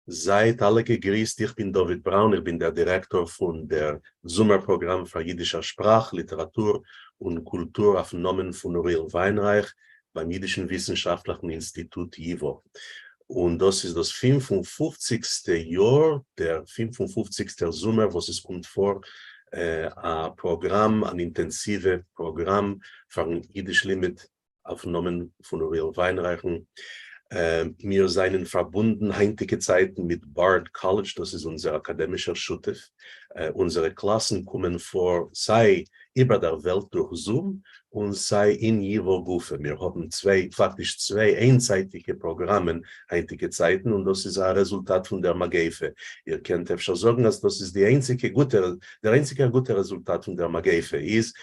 זייט אלע געגריסט, איך בין דוד בראון, איך בין דער דירעקטאר פון דער זומער פראגראם פאר אידישער שפראך, ליטעראטור און קולטור אויפן נאמען פון אוריאל וויינרייך ביים אידישן וויסנשאפטליכן אינסטיטוט ייווא. און דאס איז דאס פינף און פופציגסטע יאר, דער פינף און פופציגסטער זומער וואס עס קומט פאר א פראגראם, אן אינטענסיווע פראגראם פארן אידיש לימוד אויפן נאמען פון אוריאל וויינרייכן. מיר זענען פארבונדן היינטיגע צייטן מיט בארד קאלעדזש, דאס איז אונזער אקאדעמישער שותף. אונזערע קלאסן קומען פאר סיי איבער דער וועלט דורך זום און סיי אין ייווא גופא. מיר האבן צוויי, פאקטיש צוויי איינצייטיגע פראגראמען היינטיגע צייטן, און דאס איז א רעזולטאט פון דער מגיפה. איר קענט אפשר זאגן אז דאס איז די איינציגע גוטע, דער איינציגער גוטער רעזולטאט פון דער מגיפה איז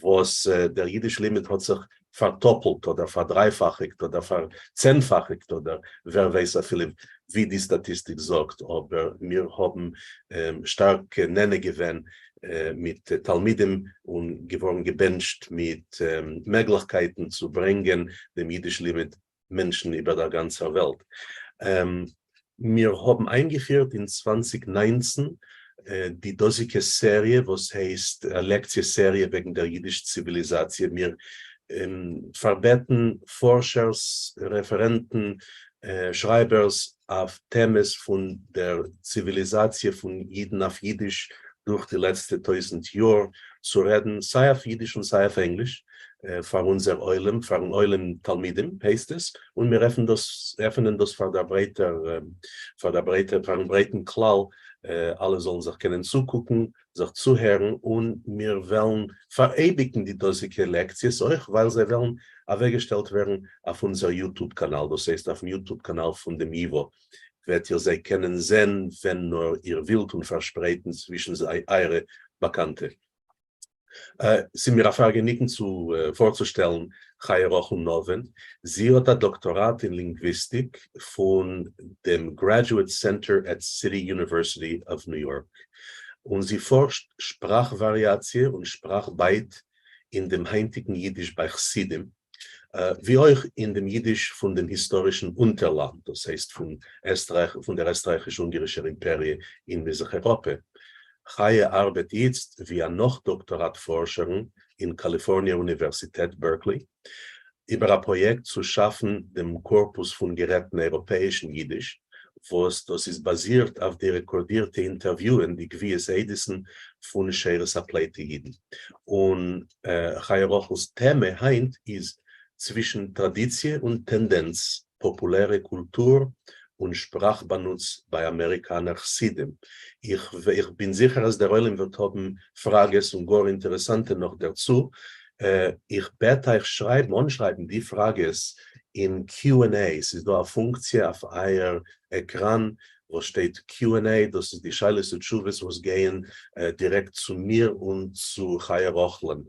וואס דער אידיש לימוד האט זיך פארטאפלט אדער פארדרייפאכיגט אדער פארצענפאכיגט אדער ווער ווייס אפילו ווי די סטאטיסטיק זאגט, אבער מיר האבן שטארק נהנה געווען מיט תלמידים און געווארן געבענטשט מיט מעגליכקייטן צו ברענגען דעם אידיש לימוד מענטשן איבער דער גאנצער וועלט. מיר האבן איינגעפירט אין 2019 די דאזיגע סעריע וואס הייסט לעקציע סעריע וועגן דער אידיש ציוויליזאציע. מיר פארבעטן פארשערס, רעפערענטן, שרייבערס אויף טעמעס פון דער ציוויליזאציע פון אידן אויף אידיש דורך די לעצטע טויזנט יאר צו רעדן סיי אויף אידיש און סיי אויף ענגליש פאר אונזער עולם, פארן עולם תלמידים הייסט עס, און מיר עפענען דאס עפענען דאס פאר דער ברייטער פאר דער ברייטער פארן ברייטן כלל, אלע זאלן זיך קענען צוקוקן, זיך צוהערן, און מיר וועלן פאראייביגן די דאזיגע לעקציעס אויך ווייל זיי וועלן אוועקגעשטעלט ווערן אויף אונזער יוטוב קאנאל, דאס הייסט אויפן יוטוב קאנאל פון דעם ייווא, וועט איר זיי קענען זען ווען נאר איר ווילט און פארשפרייטן צווישן אייערע באקאנטע. ס'איז מיר א פארגעניגן צו פארצושטעלן חיה רחל נאווען. זי האט א דאקטאראט אין לינגוויסטיק פון דעם Graduate Center at City University of New York, און זי פארשט שפראך-וואריאציע און שפראך-בייט אין דעם היינטיגן אידיש ביי חסידים, ווי אויך אין דעם אידיש פון דעם היסטארישן אונטערלאנד, דאס הייסט פון עסטרייך, פון דער עסטרייכיש-אונגערישער אימפעריע אין מזרח אייראפע. חיה ארבעט איצט ווי א נאך-דאקטאראט פארשערין אין קאליפארניע אוניווערסיטעט בערקלי, איבער א פראיעקט צו שאפן דעם קארפוס פון גערעדטן אייראפעאישן אידיש, וואס דאס איז באזירט אויף די רעקארדירטע אינטערוויוען, די גביית עדות'ן פון שארית הפליטה אידן. און חיה רחל'ס טעמע היינט איז צווישן טראדיציע און טענדענץ, פאפולערע קולטור און שפראך באנוץ ביי אמעריקאנער חסידים. איך איך בין זיכער אז דער עולם וועט האבן פראגעס און גאר אינטערעסאנטע נאך דערצו. איך בעט אייך שרייבן אנשרייבן די פראגעס אין קיו ענד עי, ס'איז דא א פונקציע אויף אייער עקראן וואס שטייט קיו ענד עי, דאס איז די שאלות ותשובות וואס גייען דירעקט צו מיר און צו חיה רחל'ן.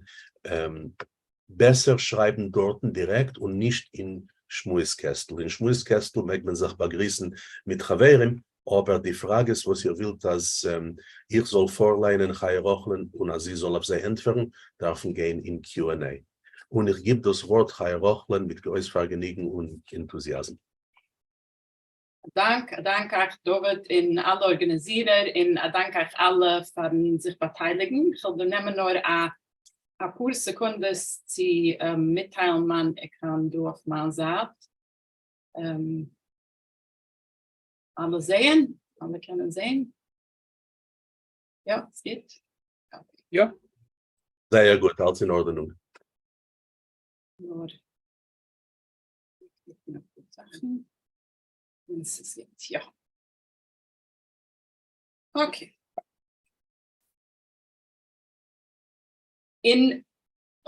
בעסער שרייבן דארטן דירעקט און נישט אין שמועס קעסטל, אין שמועס קעסטל מעג מען זיך באגריסן מיט חברים, אבער די פראגעס וואס איר ווילט אז איך זאל פארליינען חיה רחל'ן און אז זי זאל אויף זיי ענטפערן, דארפן גיין אין קיו ענד עי. און איך גיב דאס ווארט חיה רחל'ן מיט גרויס פארגעניגן און ענטוזיאזם. א דאנק, א דאנק אייך דוד און אלע ארגאניזירער, און א דאנק אייך אלע פארן זיך באטייליגן. כ'וועל דא נעמען נאר א אפאר סעקונדעס צו מיטטיילן מיין עקראן דא אויף מיין זייט. אלע זעען? אלע קענען זען? יא, ס'גוט? יא. זייער גוט, אלץ אין ארדענונג. נאר זאכן. און ס'איז גוט, יא. Okay. אין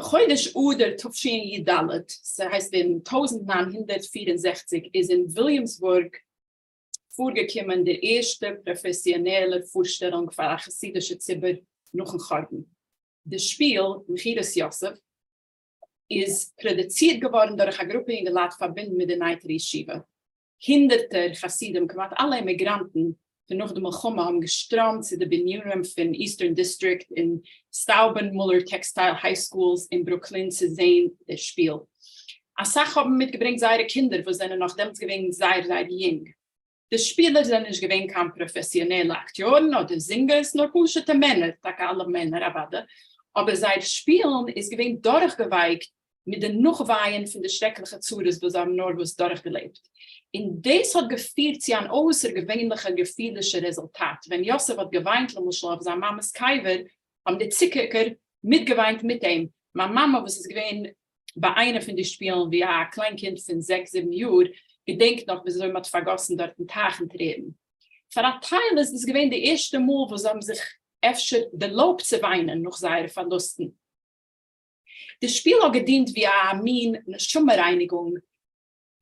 חודש אדר תשי"ד, ס'הייסט אין 1964, איז אין וויליאמסבורג פארגעקומען די ערשטע פראפעסיאנעלע פארשטעלונג פאר א חסידישע ציבור נאכן חורבן. די שפיל, מכירת יוסף, איז פראדוצירט געווארן דורך א גרופע אינגעלייט פארבינדן מיט די נייטרא ישיבה. הונדערטער חסידים, כמעט אלע אימיגראנטן פון נאך די מלחמה, האבן געשטראמט צו די בנינים פון איסטערן דיסטריקט און סטאובען מולער Textile High Schools אין ברוקלין צו זען די שפיל. אסאך האבן מיטגעברענגט זייערע קינדער וואס זענען נאך דעמאלטס געווען זייער זייער יונג. די שפילער זענען נישט געווען קיין פראפעסיאנעלע אקטיארן אדער זינגערס, נאר פשוט'ע מענער, טאקע אלע מענער אוודאי, אבער זייער שפילן איז געווען דורכגעווייקט מיט די נאכווייען פון די שרעקליכע צרות וואס זיי האבן נארוואס דורכגעלעבט, און דאס האט געפירט צו אן אויסערגעווענליכע געפילישע רעזולטאט, ווען יוסף האט געוויינט למשל אויף זיין מאמע'ס קבר, האבן די צוקוקער מיטגעוויינט מיט אים, מיין מאמע וואס איז געווען ביי איינע פון די שפילן ווי א קליין קינד פון זעקס זיבן יאר, געדענקט נאך וויאזוי מ'האט פארגאסן דארטן טייכן טרערן. פאר א טייל איז דאס געווען די ערשטע מאל וואס זיי האבן זיך אפשר דערלויבט צו וויינען נאך זייערע פארלוסטן. די שפיל האט געדינט ווי א מין נשמה רייניגונג,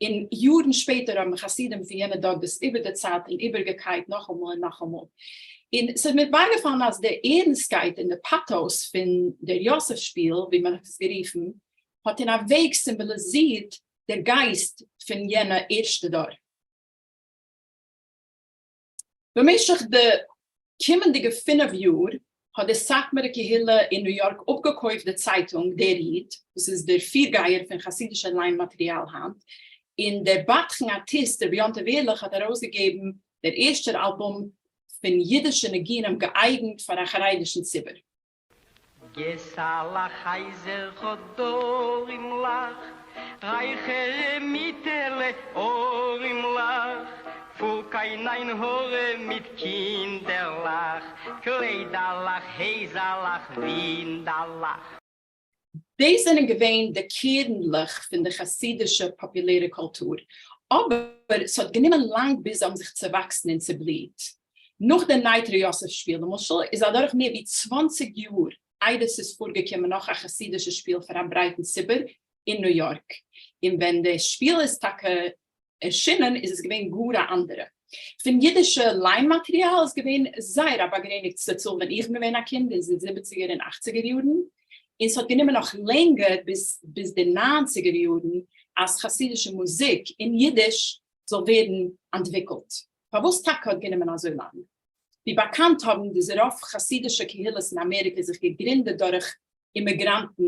און יארן שפעטער האבן חסידים פון יענע דור דאס איבערדערציילט און איבערגעקייט נאכאמאל און נאכאמאל. און ס'איז מיר בייגעפאלן אז די ערנסטקייט און די פאטאס פון דער יוסף שפיל, ווי מען האט עס גערופן, האט אין א וועג סימבאליזירט דער גייסט פון יענע ערשטע דור. במשך די קומענדיגע פינף יאר האט די סאטמארע קהילה אין ניו יארק אפגעקויפט די צייטונג דער איד, וואס איז דער פירגייער פון חסידישע ליין מאטריאל היינט, און דער בדחן ארטיסט רבי יום טוב ערליך האט ארויסגעגעבן דער ערשטער אלבום פון אידישע ניגונים געאייגנט פאר א חרדישן ציבור. געסעלעך הייזער חדרימלעך, רייכע מיטעלע אָרימלעך, פול קיין עין הרע מיט קינדערלעך, קליידעלעך, הייזעלעך, ווינדעלעך. דאס זענען געווען די קערנדלעך פון די חסידישע פאפולערע קולטור, אבער ס'האט גענומען לאנג ביז זיי האבן זיך צעוואקסן און צעבליהט. נאך די נייטרא יוסף שפיל למשל איז אדורך מער ווי 20 יאר איידער ס'איז פארגעקומען נאך א חסידישע שפיל פאר א ברייטן ציבור אין ניו יארק, און ווען די שפיל איז טאקע ערשינען איז עס געווען גאר א אנדערע. פון אידישע ליין מאטריאל איז געווען זייער א באגרעניצטע צאל ווען איך בין געווען א קינד אין די זיבעציגער און אכציגער יארן, און ס'האט גענומען נאך לענגער ביז די ניינציגער יארן אז חסידישע מוזיק אין אידיש זאל ווערן אנטוויקלט. פארוואס טאקע האט גענומען אזוי לאנג? ווי באקאנט האבן די רוב חסידישע קהילות אין אמעריקע זיך געגרינדעט דורך אימיגראנטן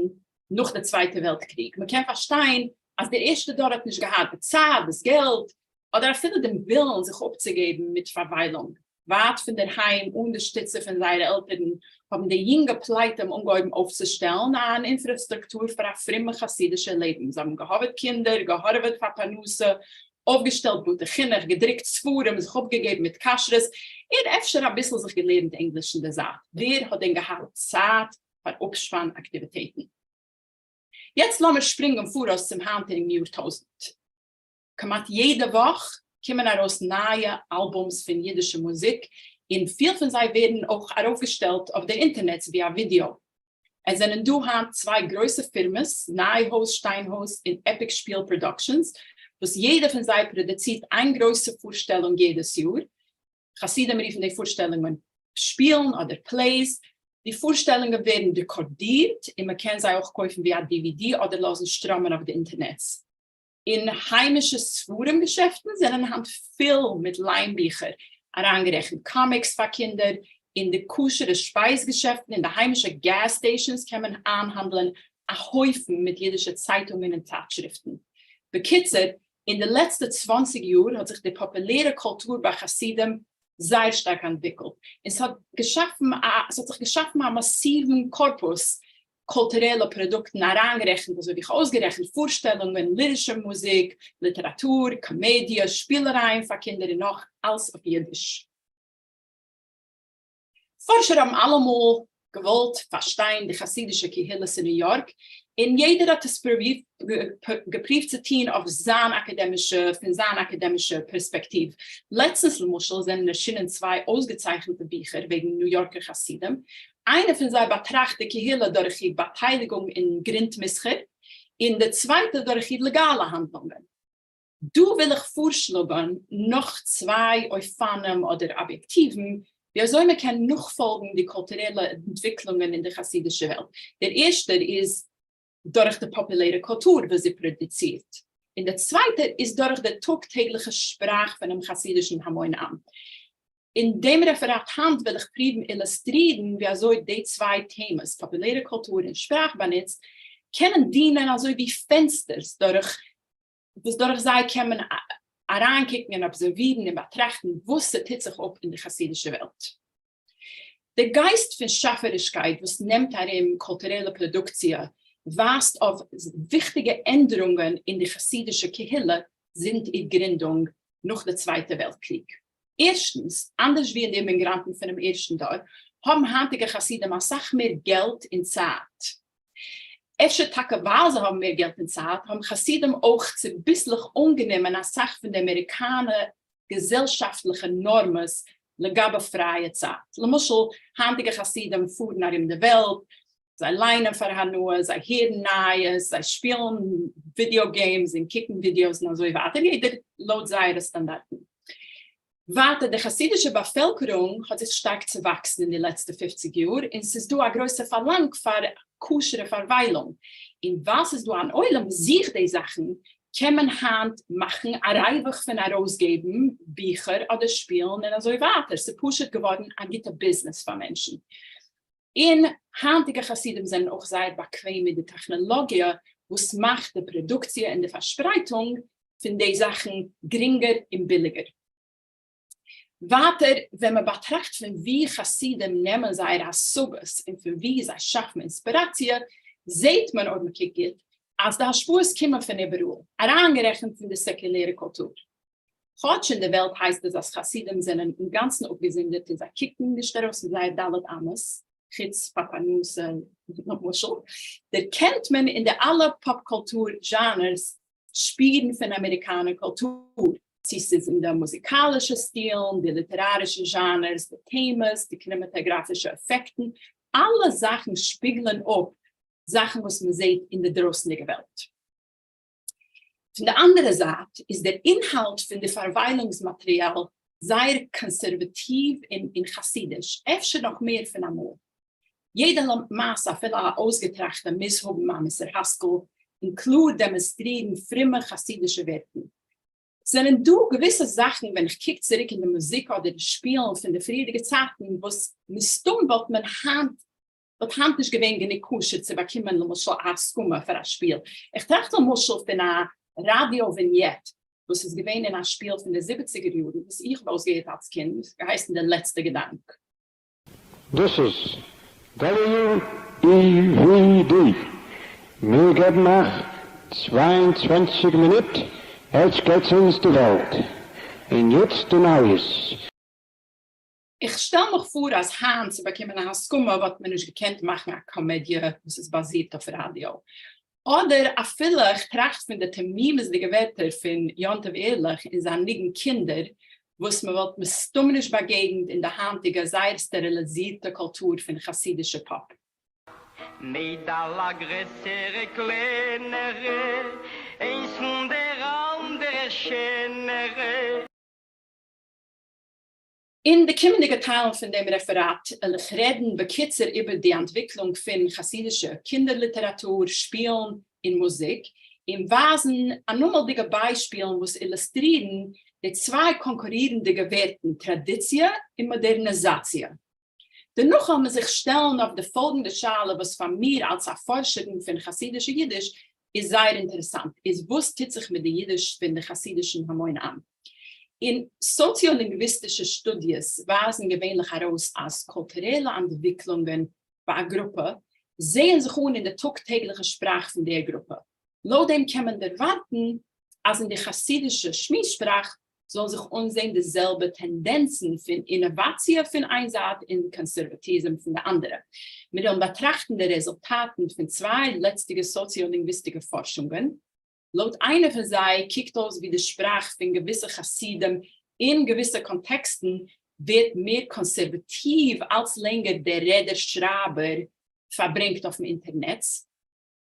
נאך די צווייטע וועלט קריג. מען קען פארשטיין אז דער ערשטער דור האט נישט געהאט די צייט, דאס געלט, אדער אפילו דעם ווילן זיך אפצוגעבן מיט פארוויילונג. ווייט פון דער היים, אן די שטיצע פון זייערע עלטערן, האבן די יונגע פליטים אנגעהויבן אויפצושטעלן אן אינפראסטרוקטור פאר א פרומע חסידישע לעבן. זיי האבן געהאדעוועט קינדער, געהארעוועט פאר פרנסה, אויפגעשטעלט בתי חינוך, געדרוקט ספרים, זיך אפגעגעבן מיט כשרות, און אפשר אביסל זיך געלערנט ענגליש אין דער זייט. ווער האט דען געהאט צייט פאר אפשפאן אקטיוויטעטן? יעצט לאמיר שפרינגען פאראויס צום היינטיגן יאר טויזנט. כמעט יעדע וואך קומען ארויס נייע אלבומס פון אידישע מוזיק, און פיל פון זיי ווערן אויך ארויפגעשטעלט אויף דער אינטערנעץ ווי א ווידעא. עס זענען דא היינט צוויי גרויסע פירמעס, נייהויז שטיינהויז און עפיק שפיל פראדאקשענס, וואס יעדע פון זיי פראדוצירט איין גרויסע פארשטעלונג יעדעס יאר, חסידים רופן די פארשטעלונגען שפילן אדער plays, די פארשטעלונגען ווערן רעקארדירט און מען קען זיי אויך קויפן ווי א DVD אדער לאזן שטראמען אויף די אינטערנעץ. און היימישע ספרים געשעפטן זענען היינט פול מיט ליין ביכער, אריינגערעכנט קאמיקס פאר קינדער, אין די כשר'ע שפייז געשעפטן און די היימישע gas stations קען מען איינהאנדלען א הויפן מיט אידישע צייטונגען און צייטשריפטן. בקיצור, אין די לעצטע 20 יאר האט זיך די פאפולערע קולטור ביי חסידים זייער שטארק אנטוויקלט, און ס'האט געשאפן א ס'האט זיך געשאפן א מאסיוון קארפוס קולטורעלע פראדוקטן, אריינגערעכנט אזוי ווי איך האב אויסגערעכנט, פארשטעלונגען, לירישע מוזיק, ליטעראטור, קאמעדיע, שפילערייען פאר קינדער און נאך, אלס אויף אידיש. פארשער האבן אלעמאל געוואלט פארשטיין די חסידישע קהילות אין ניו יארק, און יעדער האט עס געפריווט צו טון אויף זיין אקאדעמישע פון זיין אקאדעמישע פערספעקטיוו. לעצטנס למשל זענען ערשינען צוויי אויסגעצייכנטע ביכער וועגן ניו יארקער חסידים, איינע פון זיי באטראכט די קהילה דורך איר באטייליגונג אין גרונט-מסחר, און די צווייטע דורך איר לעגאלע האנדלונגען. דא וויל איך פארשלאגן נאך צוויי אופנים אדער אביעקטיוון ווי אזוי מען קען נאכפאלגן די קולטורעלע אנטוויקלונגען אין די חסידישע וועלט. דער ערשטער איז דורך די פאפולערע קולטור וואס זי פראדוצירט, און דער צווייטער איז דורך די טאג טעגליכע שפראך פונעם חסידישן המון עם. אין דעם רעפעראט היינט וועל איך פריוון אילוסטרירן ווי אזוי די צוויי טעמעס, פאפולערע קולטור און שפראך באנוץ, קענען דינען אזוי ווי פענסטערס דורך וואס דורך זיי קען מען אריינקוקן און אבזערווירן און באטראכטן וואס ס'טוט זיך אפ אין די חסידישע וועלט. דער גייסט פון שאפערישקייט וואס נעמט ארום קולטורעלע פראדוקציע ווייזט אויף וויכטיגע ענדערונגען אין די חסידישע קהילה זינט איר גרינדונג נאך די צווייטע וועלט קריג. ערשטנס, אנדערש ווי אין די אימיגראנטן פונעם ערשטן דור, האבן היינטיגע חסידים אסאך מער געלט און צייט. אפשר טאקע ווייל זיי האבן מער געלט און צייט, האבן חסידים אויך צוביסלעך אנגענומען אסאך פון די אמעריקאנע געזעלשאפטליכע נארמעס לגבי פרייע צייט. למשל, היינטיגע חסידים פארן ארום די וועלט, זיי ליינען פאר הנאה, זיי הערן נייעס, זיי שפילן video games און קוקן ווידיאוס און אזוי ווייטער, יעדער לויט זייערע סטאנדארטן. ווייטער, די חסידישע באפעלקערונג האט זיך שטארק צעוואקסן אין די לעצטע פופציג יאר, און ס'איז דא א גרויסע פארלאנג פאר כשר'ע פארוויילונג, און ווייל ס'איז דא אן עולם וואס זוכט די זאכן, קען מען היינט מאכן א ריווח פון ארויסגעבן ביכער אדער שפילן און אזוי ווייטער, ס'איז פשוט געווארן א גוטע ביזנעס פאר מענטשן. און היינטיגע חסידים זענען אויך זייער באקוועם מיט די טעכנאלאגיע וואס מאכט די פראדוקציע און די פארשפרייטונג פון די זאכן גרינגער און ביליגער. ווייטער, ווען מען באטראכט פון וואו חסידים נעמען זייערע השגות און פון וואו זיי שאפן אינספיראציע, זעט מען, אויב מען קוקט גוט, אז די השפעות קומען פון איבעראל, אריינגערעכנט פון די סעקולערע קולטור. כאטש אין די וועלט הייסט עס אז חסידים זענען אינגאנצן אפגעזונדערט און זיי קוקן נישט ארויס פון זייער ד' אמות, חוץ פאר פרנסה למשל, דערקענט מען אין די אלע פאפ קולטור זשאנערס שפירן פון אמעריקאנער קולטור, צי ס'איז אין די מוזיקאלישע סטילן, די ליטערארישע זשאנערס, די טעמעס, די קינעמאטאגראפישע עפעקטן, אלע זאכן שפיגלען אפ זאכן וואס מ'זעט אין די דרויסנדיגע וועלט. פון די אנדערע זייט איז דער אינהאלט פון די פארוויילונגס מאטריאל זייער קאנסערוואטיוו און חסידיש, אפשר נאך מער פון אמאל. יעדע מעשה אפילו א אויסגעטראכטע מוז האבן א מוסר השכל און קלאר דעמאנסטרירן פרומע חסידישע ווערטן. ס'זענען דא געוויסע זאכן ווען איך קוק צוריק אין די מוזיק אדער די שפילן פון די פריערדיגע צייטן וואס מסתם וואלט מען היינט וואלט היינט נישט געווען גענוג כשר צו באקומען למשל א הסכמה פאר א שפיל. איך טראכט למשל פון א ראדיא וויניעט וואס איז געווען אין א שפיל פון די זיבעציגער יארן וואס איך האב אויסגעהערט אלס קינד, געהייסן דער לעצטער געדאנק. דאס איז WEVD. מיר געבן אייך 22 מינוט, עטס געטס אונז די וועלט. און יעצט די נייעס. איך שטעל מיך פאר אז היינט צו באקומען א הסכמה וואלט מען נישט געקענט מאכן א קאמעדיע וואס איז באזירט אויף ראדיא. אדער אפילו איך טראכט פון די תמימות'דיגע ווערטער פון יום טוב ערליך אין זיין ניגון קינדער וואס מען וואלט מסתמא נישט באגעגנט אין די היינטיגע זייער סטעריליזירטע קולטור פון חסידישע פאפ. מיידלעך גרעסערע קלענערע, איינס פון דער אנדערע שענערע. אין די קומענדיגע טיילן פון דעם רעפעראט וועל איך רעדן בקיצור איבער די אנטוויקלונג פון חסידישע קינדער-ליטעראטור, שפילן און מוזיק, און ווייזן אנומלדיגע ביישפילן וואס אילוסטרירן די צוויי קאנקורירנדיגע ווערטן טראדיציע און מאדערניזאציע. דערנאך וועל מען זיך שטעלן אויף די פאלגנדע שאלה וואס פאר מיר אלס א פארשערין פון חסידישע אידיש איז זייער אינטערעסאנט, איז וואס טוט זיך מיט די אידיש פון די חסידישן המון עם? און סאציאלינגוויסטישע שטודיעס ווייזן געווענליך ארויס אז קולטורעלע אנטוויקלונגען ביי א גרופע זעען זיך אן אין די טאג טעגליכע שפראך פון דער גרופע. לויט דעם קען מען דערווארטן אז אין די חסידישע שמועס שפראך זאלן זיך אנזען די זעלבע טענדענצן פון אינאוואציע פון איין זייט און קאנסערוואטיזם פון די אנדערע. מיר וועלן באטראכטן די רעזולטאטן פון צוויי לעצטיגע סאציאלינגוויסטיגע פארשונגען. לויט איינע פון זיי קוקט אויס ווי די שפראך פון געוויסע חסידים אין געוויסע קאנטעקסטן ווערט מער קאנסערוואטיוו אלץ לענגער דער רעדער-שרייבער פארברענגט אויפן אינטערנעץ,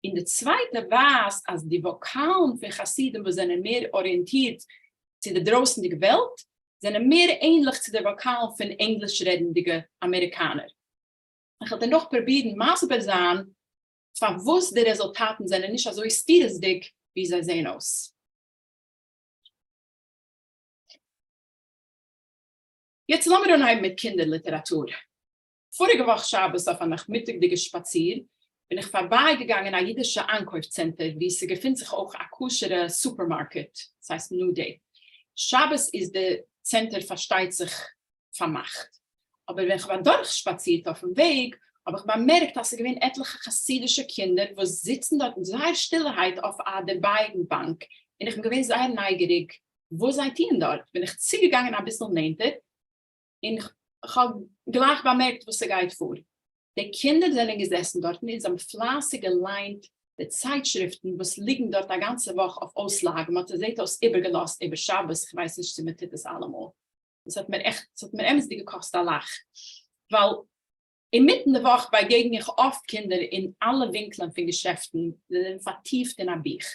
און די צווייטע ווייזט אז די וואקאלן פון חסידים וואס זענען מער אריענטירט צו די דרויסנדיגע וועלט זענען מער ענליך צו די וואקאלן פון ענגליש רעדנדיגע אמעריקאנער. איך וועל דערנאך פרובירן מסביר זיין פארוואס די רעזולטאטן זענען נישט אזוי סתירות'דיג ווי זיי זעען אויס. יעצט לאמיר אנהייבן מיט קינדער ליטעראטור. פאריגע וואך שבת אויף א נאכמיטאגדיגע שפאציר בין איך פארביי געגאנגען א אידישע איינקויף צענטער וואו ס'געפינט זיך אויך א כשר'ע סופערמארקעט, ס'הייסט ניו דעי. שבת איז די צענטער פארשטייט זיך פארמאכט, אבער ווען כ'האב אדורכשפאצירט אויפן וועג האב איך באמערקט אז ס'איז געווען עטליכע חסידישע קינדער וואס זיצן דארטן זייער שטילערהייט אויף א דערבייאיגן באנק, און איך בין געווען זייער נייגעריג וואס זיי טוען דארט, בין איך צוגעגאנגען אביסל נענטער און כ'האב גלייך באמערקט וואס ס'גייט פאר. די קינדער זענען געזעסן דארטן און זיי האבן פלייסיג געליינט די צייטשריפטן וואס ליגן דארט א גאנצע וואך אויף אויסלייג, מ'האט עס זעט אויס איבערגעלאזט איבער שבת, כ'ווייס נישט צו מ'טוט עס אלעמאל. עס האט מיר עכט, עס האט מיר אמת'דיג געקאסט א לאך, ווייל אינמיטן די וואך באגעגן איך אפט קינדער אין אלע ווינקלען פון געשעפטן, זיי זענען פארטיפט אין א בוך,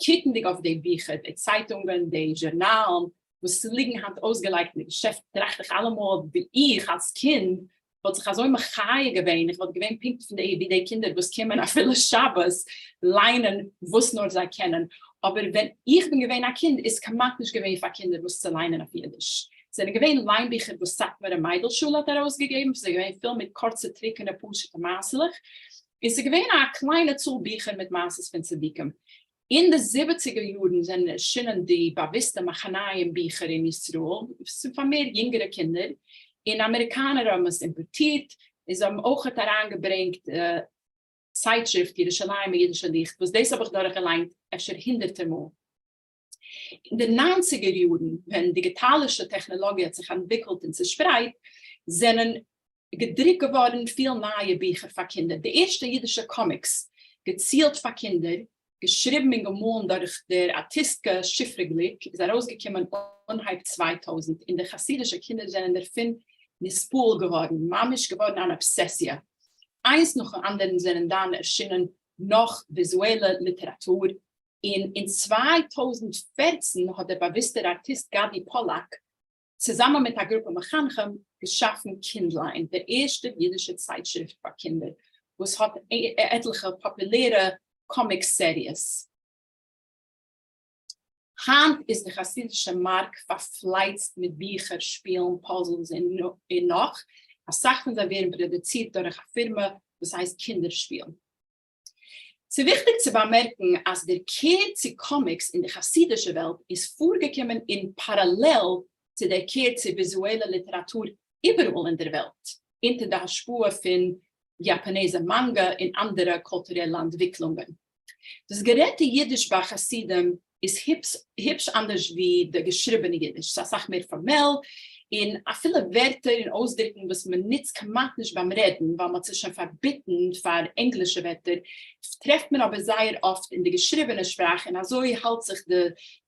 קוקנדיג אויף די ביכער, די צייטונגען, די זשורנאלן וואס ליגן היינט אויסגעלייגט אין די געשעפטן, טראכט איך אלעמאל ווי איך אלס קינד וואלט זיך אזוי מחיה געווען, איך וואלט געווען פונקט פון די ווי די קינדער וואס קומען אפילו שבת ליינען וואס נאר זיי קענען, אבער ווען איך בין געווען א קינד איז כמעט נישט געווען פאר קינדער וואס צו ליינען אויף אידיש, ס'זענען געווען ליינביכער וואס סאטמארע מיידל שולע האט ארויסגעגעבן, ס'איז געווען פול מיט קורצע טרוקענע פשוטע מעשה'לעך, און ס'איז געווען א קליינע צאל ביכער מיט מעשות פון צדיקים. אין די זיבעציגער יארן זענען ערשינען די באוויסטע מחניים ביכער אין ישראל, ס'איז פאר מער יונגערע קינדער, און אמעריקאנער האבן עס אימפארטירט, און זיי האבן אויכעט אריינגעברענגט צייטשריפט ירושלימ'ער אידישע ליכט, וואס דאס האב איך דורכגעליינט אפשר הונדערטער מאל. אין די ניינציגער יארן ווען דיגיטאלישע טעכנאלאגיע האט זיך אנטוויקלט און צעשפרייט, זענען געדרוקט געווארן פיל נייע ביכער פאר קינדער. די ערשטע אידישע קאמיקס געצילט פאר קינדער, געשריבן און געמאלן דורך דער ארטיסטקע שפרה גליק, איז ארויסגעקומען אנהייב 2000, און די חסידישע קינדער זענען דערפון נתפעל געווארן, ממש געווארן אן אבסעסיע. איינס נאכן אנדערן זענען דאן ערשינען נאך וויזועלע ליטעראטור, און אין 2014 האט דער באוויסטער ארטיסט גדי פאלאק, צוזאמען מיט א גרופע מחנכים, געשאפן קינדליין, דער ערשטער אידישער צייטשריפט פאר קינדער, וואס האט עטליכע פאפולערע קאמיקס סעריעס. היינט איז די חסידישע מארק פארפלייצט מיט ביכער, שפילן, פאזלס און נאך, אסאך פון זיי ווערן פראדוצירט דורך א פירמע וואס הייסט קינדערשפיל. ס'וויכטיג צו באמערקן אז דער קער צו קאמיקס אין די חסידישע וועלט איז פארגעקומען אין פאראלעל צו דער קער צו וויזועלע ליטעראטור איבעראל אין דער וועלט, אונטער די השפעה פון יאפאנעזע מאנגא און אנדערע קולטורעלע אנטוויקלונגען. דאס גערעדטע אידיש ביי חסידים איז היפש אנדערש ווי די געשריבענע אידיש, ס'איז אסאך מער פארמעל, און אפילו ווערטער און אויסדרוקן וואס מען נוצט כמעט נישט ביים רעדן ווייל מ'האט זיי שוין פארביטן פאר ענגלישע ווערטער, טרעפט מען אבער זייער אפט אין די געשריבענע שפראך און אזוי האלט זיך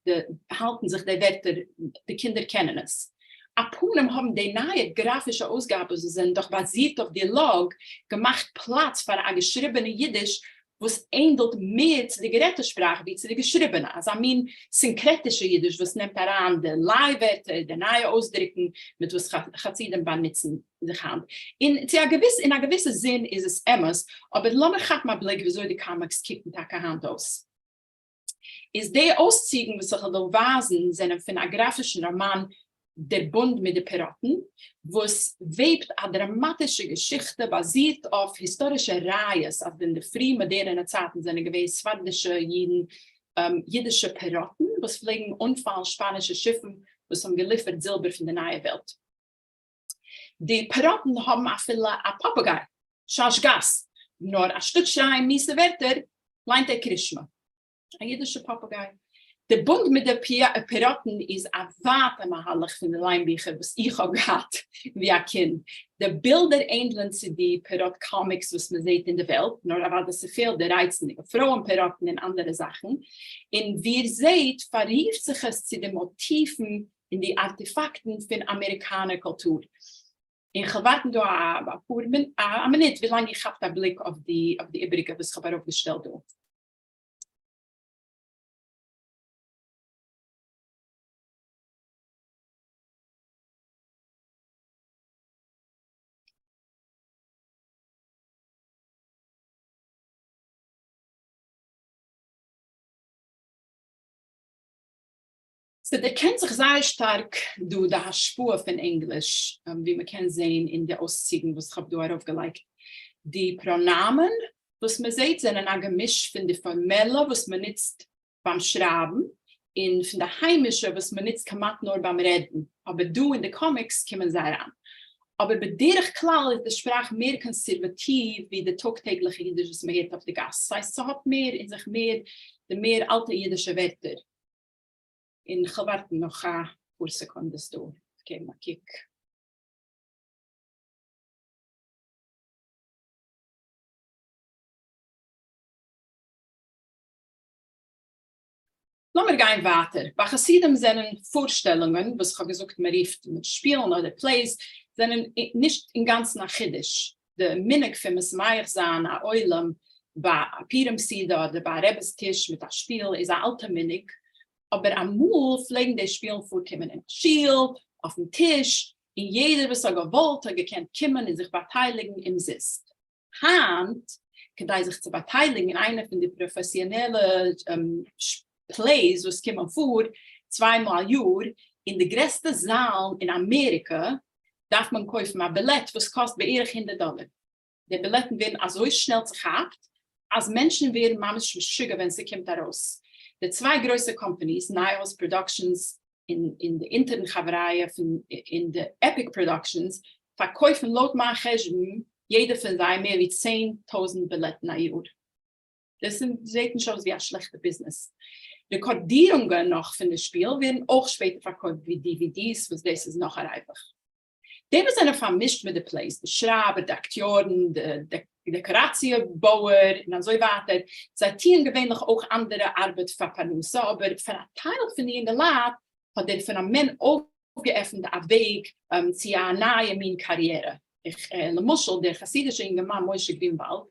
די האלטן זיך די ווערטער, די קינדער קענען עס. א פנים האבן די נייע גראפישע אויסגאבעס וואס זענען דאך באזירט אויף דיאלאג געמאכט פלאץ פאר א געשריבענע אידיש וואס ענדלט מער צו די גערעדטע שפראך ווי צו די געשריבענע, אזא מין סינקרעטישע אידיש וואס נעמט אריין די ליי-ווערטער, די נייע אויסדרוקן מיט וואס חסידים באנוצן זיך היינט. און צו א געוויס אין א געוויסע זין איז עס אמת, אבער לאמיר כאפן א בליק וויאזוי די קאמיקס קוקן טאקע היינט אויס. איז די אויסצוגן וואס איך וועל דא ווייזן זענען פון א גראפישן ראמאן דער בונד מיט די פיראטן, וואס וועבט א דראמאטישע געשיכטע באזירט אויף היסטארישע ראיות אז אין די פרי מאדערענע צייטן זענען געווען ספרדישע אידן אידישע פיראטן וואס פלעגן אנפאלן שפאנישע שיפן וואס האבן געליפערט זילבער פון די נייע וועלט. די פיראטן האבן אפילו א פאפאגיי, שאשגאז, נאר אנשטאט שרייען מיסע ווערטער ליינט ער קרישמע. א אידישע פאפאגיי. די בונד מיט די פיראטן איז א ווייטע מהלך פון די ליינביכער וואס איך האב געהאט ווי א קינד. די בילדער ענדלען צו די פיראט קאמיקס וואס מען זעט אין די וועלט, נאר אוודאי ס'פעלט די רייצנדיגע פרויען פיראטן און אנדערע זאכן. און ווי איר זעט פאררופט זיך עס צו די מאטיוון און די ארטיפאקטן פון אמעריקאנער קולטור. און כ'וועל ווארטן דא אפאר א מינוט ווילאנג איר כאפט א בליק אויף די איבעריגע וואס כ'האב ארויפגעשטעלט דא. ס'דערקענט זיך זייער שטארק דא די השפעה פון ענגליש, ווי מ'קען זעהן אין די אויסצוגן וואס כ'האב דא ארויפגעלייגט. די פראנאמען וואס מ'זעהט זענען א געמיש פון די פארמעלע וואס מ'נוצט ביים שרייבן, און פון די היימישע וואס מען נוצט כמעט נאר ביים רעדן, אבער דא אין די קאמיקס קומען זיי אריין. אבער בדרך כלל איז די שפראך מער קאנסערוואטיוו ווי די טאג טעגליכע אידיש וואס מען הערט אויף די גאס, ס'הייסט ס'האט מער אין זיך מער די מער אלטע אידישע ווערטער. און כ'וועל ווארטן נאך א פאר סעקונדעס דא געבן א קוק. לאמיר גיין ווייטער, ביי חסידים זענען פארשטעלונגען, וואס כ'האב געזאגט מען רופט מיט שפילן אדער plays, זענען נישט אינגאנצן א חידוש. די מנהג פון משמח זיין א עולם ביי א פורים סעודה אדער ביי א רעבעס טיש מיט א שפיל איז א אלטע מנהג, אבער אמאל פלעגן די שפילן פארקומען אין א שול, אויפן טיש, און יעדער וואס האט געוואלט האט געקענט קומען און זיך באטייליגן אומזיסט. היינט, כדי זיך צו באטייליגן אין איינע פון די פראפעסיאנעלע plays וואס קומען פאר צוויי מאל א יאר אין די גרעסטע זאלן אין אמעריקע, דארף מען קויפן א בילעט וואס קאסט בערך הונדערט דאלער. די בילעטן ווערן אזוי שנעל צוכאפט אז מענטשן ווערן ממש משוגע ווען ס'קומט ארויס. די צוויי גרויסע קאמפאניס, נייהויז פראדאקשענס און די אונטערן חבריא פון און די עפיק פראדאקשענס, פארקויפן לויט מיין חשבון יעדע פון זיי מער ווי 10,000 בילעטן א יאר. דאס זעט נישט אויס ווי א שלעכטע ביזנעס. רעקארדירונגען נאך פון די שפיל ווערן אויך שפעטער פארקויפט ווי DVDs וואס דאס איז נאך א ריווח. די וואס זענען פארמישט מיט די plays, די שרייבער, די אקטיארן, די דעקאראציע בויער און אזוי ווייטער, זיי טוען געווענליך אויך אנדערע ארבעט פאר פרנסה, אבער פאר א טייל פון די אינגעלייט האט דער פענאמען אויפגעעפנט א וועג צו א נייע מין קאריערע. למשל דער חסידישער אינגערמאן משה גרינוואלד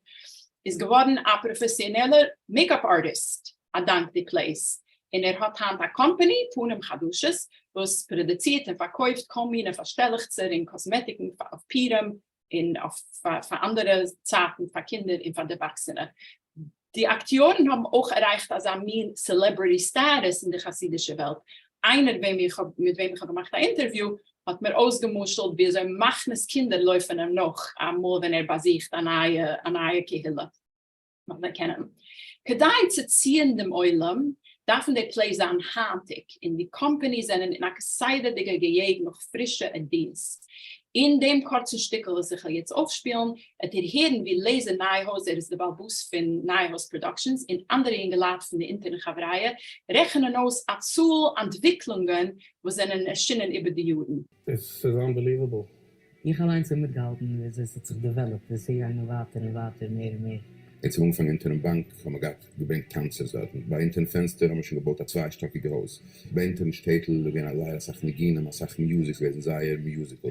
איז געווארן א פראפעסיאנעלער makeup artist א דאנק די plays, און ער האט היינט א קאמפאני, פנים חדשות, וואס פראדוצירט און פארקויפט כל מיני פארשטעלעכצער און קאסמעטיקן אויף פורים און אויף פאר אנדערע צייטן פאר קינדער און פאר דערוואקסענע. די אקטיארן האבן אויך עררייכט אזא מין celebrity status אין די חסידישע וועלט. איינער וועם איך האב מיט וועם איך האב געמאכט א אינטערוויו האט מיר אויסגעמשל'ט ווי אזוי מחנות קינדער לויפן אים נאך אמאל ווען ער באזוכט א נייע א נייע קהילה. ווייל זיי קענען אים. כדי צו ציען דעם עולם דארפן די plays זיין היינטיג, און די קאמפאניס זענען אין א כסדר'דיגע געיעג נאך פרישע ideas. אין דעם קורצן שטיקל וואס איך וועל יעצט אויפשפילן, וועט איר הערן ווי לעזער נייהויז, ער איז דער בעל הבית פון נייהויז פראדאקשענס, און אנדערע יונגעלייט פון די אונטערן חבריא, רעכענען אויס א צאל אנטוויקלונגען וואס זענען ערשינען איבער די יארן. עס איז unbelievable. איך אליינס האב מיטגעהאלטן ווי אזוי ס'האט זיך developed, ווי ס'איז געגאנגען ווייטער און ווייטער מער און מער. און צום אנפאנג אונטערן באנק האבן מיר געהאט געברענגט טאנצערס דארטן, ביי אונטערן פענסטער האבן מיר שוין געבויט א צוויי שטאקיגע הויז, ביי אונטערן שטעטל איז געווען א זייער אסאך ניגונים אסאך music, ס'איז געוועזן זייער musical.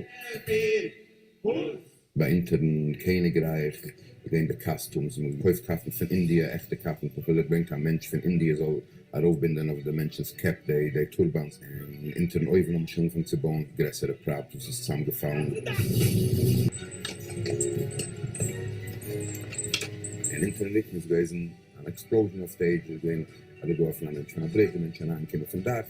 ביי אונטערן קעניגרייך איז געווען די costumes, מ'האט געקויפט cotton פון אינדיע, עכטע cotton, מ'האט אפילו געברענגט א מענטש פון אינדיע זאל ארויפבינדען אויף די מענטשנ'ס קעפ די די turbans, און אונטערן אויוון האט מען שוין אנגעפאנגען צו בויען גרעסערע props וואס איז צוזאמגעפאלן. און אונטערן רוקן איז געוועזן אן explosion אויף stage, איז געווען אראפגעווארפן א מענטש פון א בריק, די מענטשן אריינגעקומען פון דאך.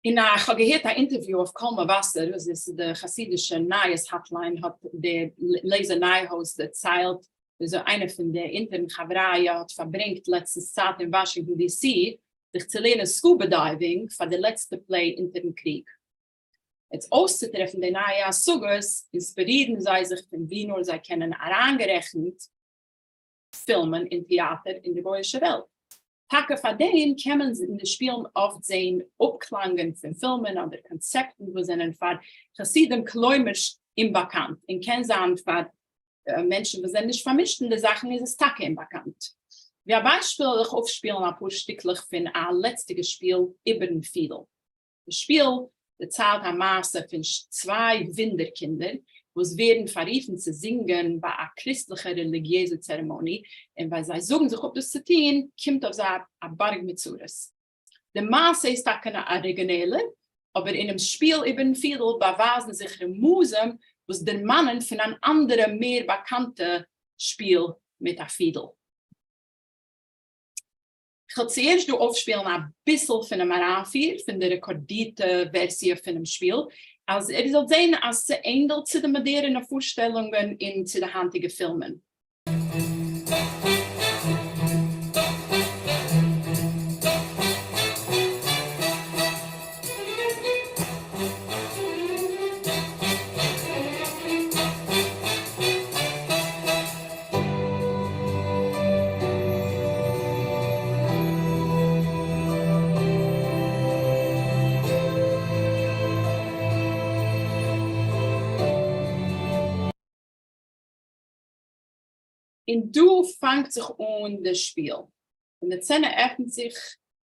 און איך האב געהערט א אינטערוויו אויף קול מבשר, וואס איז די חסידישע נייעס hotline, האט דער לעזער נייהויז דערציילט וויאזוי איינער פון די אונטערן חבריא האט פארברענגט לעצטנס צייט אין וואשינגטאן די סי זיך צו לערנען scuba diving פאר די לעצטע play אונטערן קריג. יעצט אויסצוטרעפן די נייע השגות אינספירירן זיי זיך פון ווי נאר זיי קענען אריינגערעכנט פילמען און טעאטער אין די גוי'אישע וועלט. טאקע פאר דעם קען מען אין די שפילן אפט זען אפקלאנגען פון פילמען אדער קאנצעפטן וואס זענען פאר חסידים כלומר'שט אומבאקאנט, און קען זיין פאר מענטשן וואס זענען נישט פארמישט אין די זאכן איז עס טאקע אומבאקאנט. ווי א ביישפיל וועל איך אויפשפילן אפאר שטיקלעך פון א לעצטיגע שפיל איבערן פידל. די שפיל דערציילט א מעשה פון צוויי וואונדער קינדער וואס ווערן פאררופן צו זינגען ביי א קריסטליכע רעליגיעזע צערעמאני, און ווען זיי זאגן זיך אפ דאס צו טון, קומט אויף זיי א בארג מיט צרות. די מעשה איז טאקע אן אריגינעלער, אבער אינעם שפיל איבערן פידל באווייזן זיך רמזים וואס דערמאנען פון אן אנדערע מער באקאנטע שפיל מיט א פידל. כ'וועל צוערשט דא אויפשפילן אביסל פונעם אריינפיר פון די רעקארדירטע ווערסיע פונעם שפיל, אז איר זאלט זען אז ס'ענדלט צו די מאדערענע פארשטעלונגען און צו די היינטיגע פילמען. און דא פאנגט זיך אן די שפיל. ווען די סצענע עפנט זיך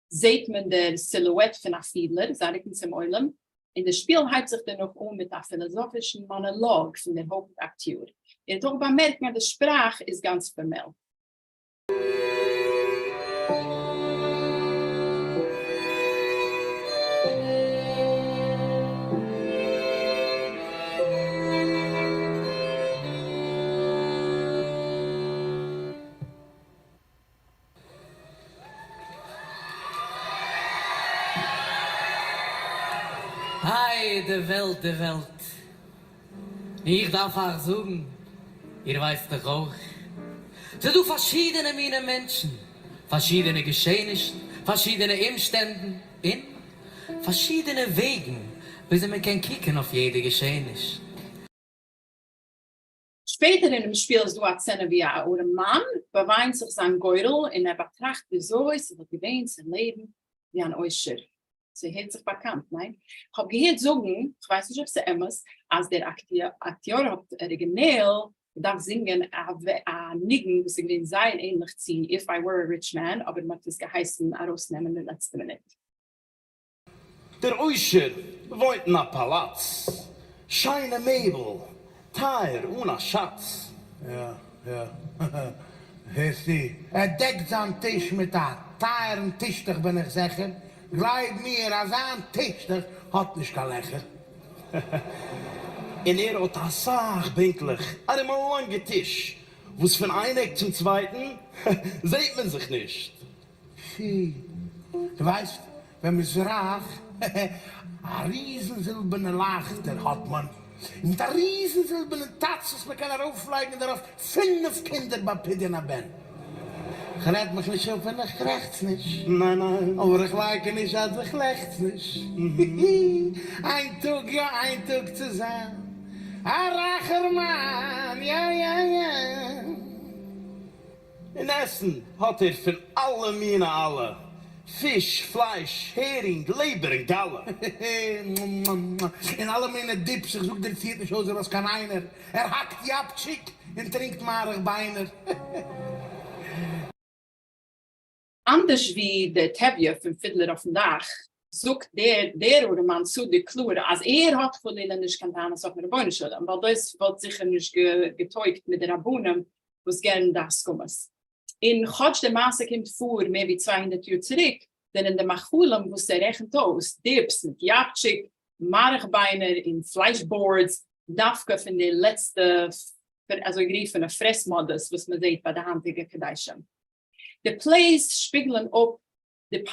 זעהט מען דער סילועט פון א פידלער, זיין רוקן צום עולם, און די שפיל הייבט זיך דערנאך אן מיט א פילאזאפישן מאנאלאג פון דער הויפט אקטיאר. איר וועט אויך באמערקן אז די שפראך איז גאנץ פארמעל. איי די וועלט די וועלט. איך דארף אייך זאגן, איר ווייסט דאך אויך, ס'איז דא פארשידענע מיני מענטשן, פארשידענע געשעענישן, פארשידענע אומשטענדן, און פארשידענע וועגן וויאזוי מען קען קוקן אויף יעדע געשעעניש. שפעטער אינעם שפיל איז דא א סצענע ווי א ארעמאן באוויינט זיך זיין גורל און ער באטראכט וויאזוי ס'וואלט געווען צו לעבן ווי אן עושר. ס'הערט זיך באקאנט, ניין? כ'האב געהערט זאגן, כ'ווייס נישט אויב ס'אמת, אז דער אקטיאר האט אריגינעל געדארפט זינגען א ניגון וואס איז געווען זייער ענליך צו If I Were a Rich Man אבער מ'האט עס געהייסן ארויסנעמען אין לעצטע מינוט. דער עושר וואוינט אין א פאלאץ, שיינע מעבל, טייער אן א שאץ. יא יא, הערסטו? ער דעקט זיין טיש מיט א טייערן טישטוך בין איך זיכער, גלייב מיר אז זיין טישטוך האט נישט קיין לעכער. און ער האט אסאך בענקלעך ארום א לאנגע טיש, וואס פון איין עק צום צווייטן זעהט מען זיך נישט. פי, דו ווייסט ווען מ'איז רייך, א ריזן זילבערנע לייכטער האט מען, און מיט א ריזן זילבערנע טאץ וואס מ'קען ארויפלייגן דערויף פינף קינדער ביי פדיון הבן. כ'רעד מיך נישט אפ און איך קרעכץ נישט, ניין ניין. אבער איך לייקן נישט אז איך לעכץ נישט. היהי, איין טאג יא איין טאג צו זיין א רייכער מאן, יא יא יא. און עסן האָט ער פֿון אַלע מיני אַלע, פֿיש, פֿלייש, הערינג, לעבער און גאַלע. און אַלע מיני דיפּס, איך זאָג דיר, ציעט נישט אויס אַרויס קיין איינער, ער האַקט יאַפּטשיק און טרינקט מאַרך ביינער. אנדערש ווי דער טביה פון פידלער אויפן דאך, זאגט דער דער ארעמאן צדיק קלאר אז ער האט חלילה נישט קיין טענות אויפן רבונו של עולם, ווייל דאס וואלט זיכער נישט געטויגט מיט די רבנים וואס געבן די הסכמות. און כאטש די מעשה קומט פאר מער ווי 200 יאר צוריק, זענען די מאכלים וואס ער רעכנט אויס, דיפס מיט יאפטשיק, מארך ביינער און פלייש boards, דווקא פון די לעצטע אזוי גערופענע פרעס מאדעס וואס מען זעט ביי די היינטיגע קדושים. די plays שפיגלען אפ די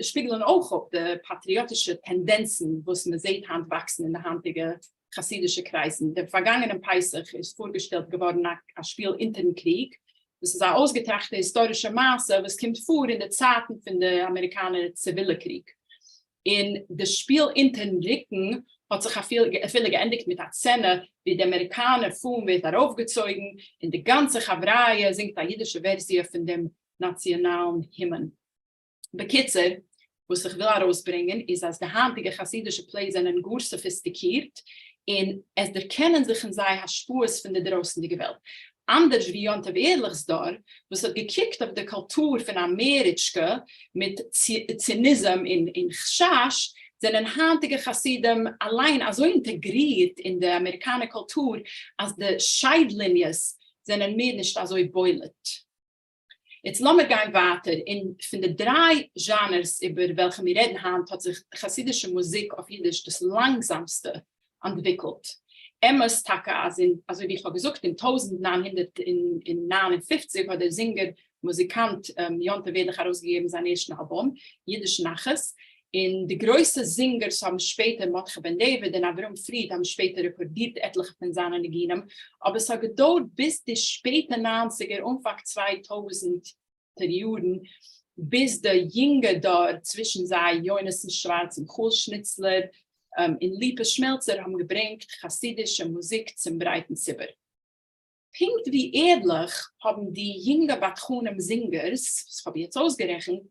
שפיגלען אויך אפ די פאטריאטישע טענדענצן וואס מען זעט היינט וואקסן אין די היינטיגע חסידישע קרייזן. דעם פארגאנגענעם פסח איז פארגעשטעלט געווארן א שפיל אונטערן קריג, דאס איז א אויסגעטראכטע היסטארישע מעשה וואס קומט פאר אין די צייטן פון די אמעריקאנער ציווילע קריג. און די שפיל אונטערן רוקן האט זיך אפילו געענדיגט מיט א סצענע ווי די אמעריקאנער פאן ווערט ארויפגעצויגן און די גאנצע חבריא זינגט א אידישע ווערסיע פון דעם נאציאנאלן הימען. בקיצור, וואס איך וויל ארויסברענגען איז אז די היינטיגע חסידישע plays זענען גאר סאפיסטיקירט און עס דערקענען זיך אין זיי השפעות פון די דרויסנדיגע וועלט. אנדערש ווי יום טוב ערליך'ס דור וואס האט געקוקט אויף די קולטור פון אמעריטשקע מיט ציניזם און חשש, זענען היינטיגע חסידים אליין אזוי אינטעגרירט אין די אמעריקאנער קולטור אז די שייד-ליניעס זענען מער נישט אזוי בולט. איצט לאמיר גיין ווייטער, און פון די דריי זשאנערס איבער וועלכע מיר רעדן היינט האט זיך חסידישע מוזיק אויף אידיש דאס לאנגזאמסטע אנטוויקלט. אמת טאקע אז אין, אזוי ווי איך האב געזאגט, אין 1959 האט דער זינגער מוזיקאנט יום טוב ערליך ארויסגעגעבן זיין ערשטן אלבום, אידיש נחת, און די גרויסע זינגערס האבן שפעטער, מרדכי בן דוד און אברהם פריד האבן שפעטער רעקארדירט עטליכע פון זיינע ניגונים, אבער ס'האט געדויערט ביז די שפעטע ניינציגער אנפאנג 2000 טער יארן ביז די יונגע דור, צווישן זיי יונתן שווארץ און מיכאל שניצלער און ליפא שמעלצער האבן געברענגט חסידישע מוזיק צום ברייטן ציבור. פונקט ווי ערליך האבן די יונגע בדחנים זינגערס וואס כ'האב יעצט אויסגערעכנט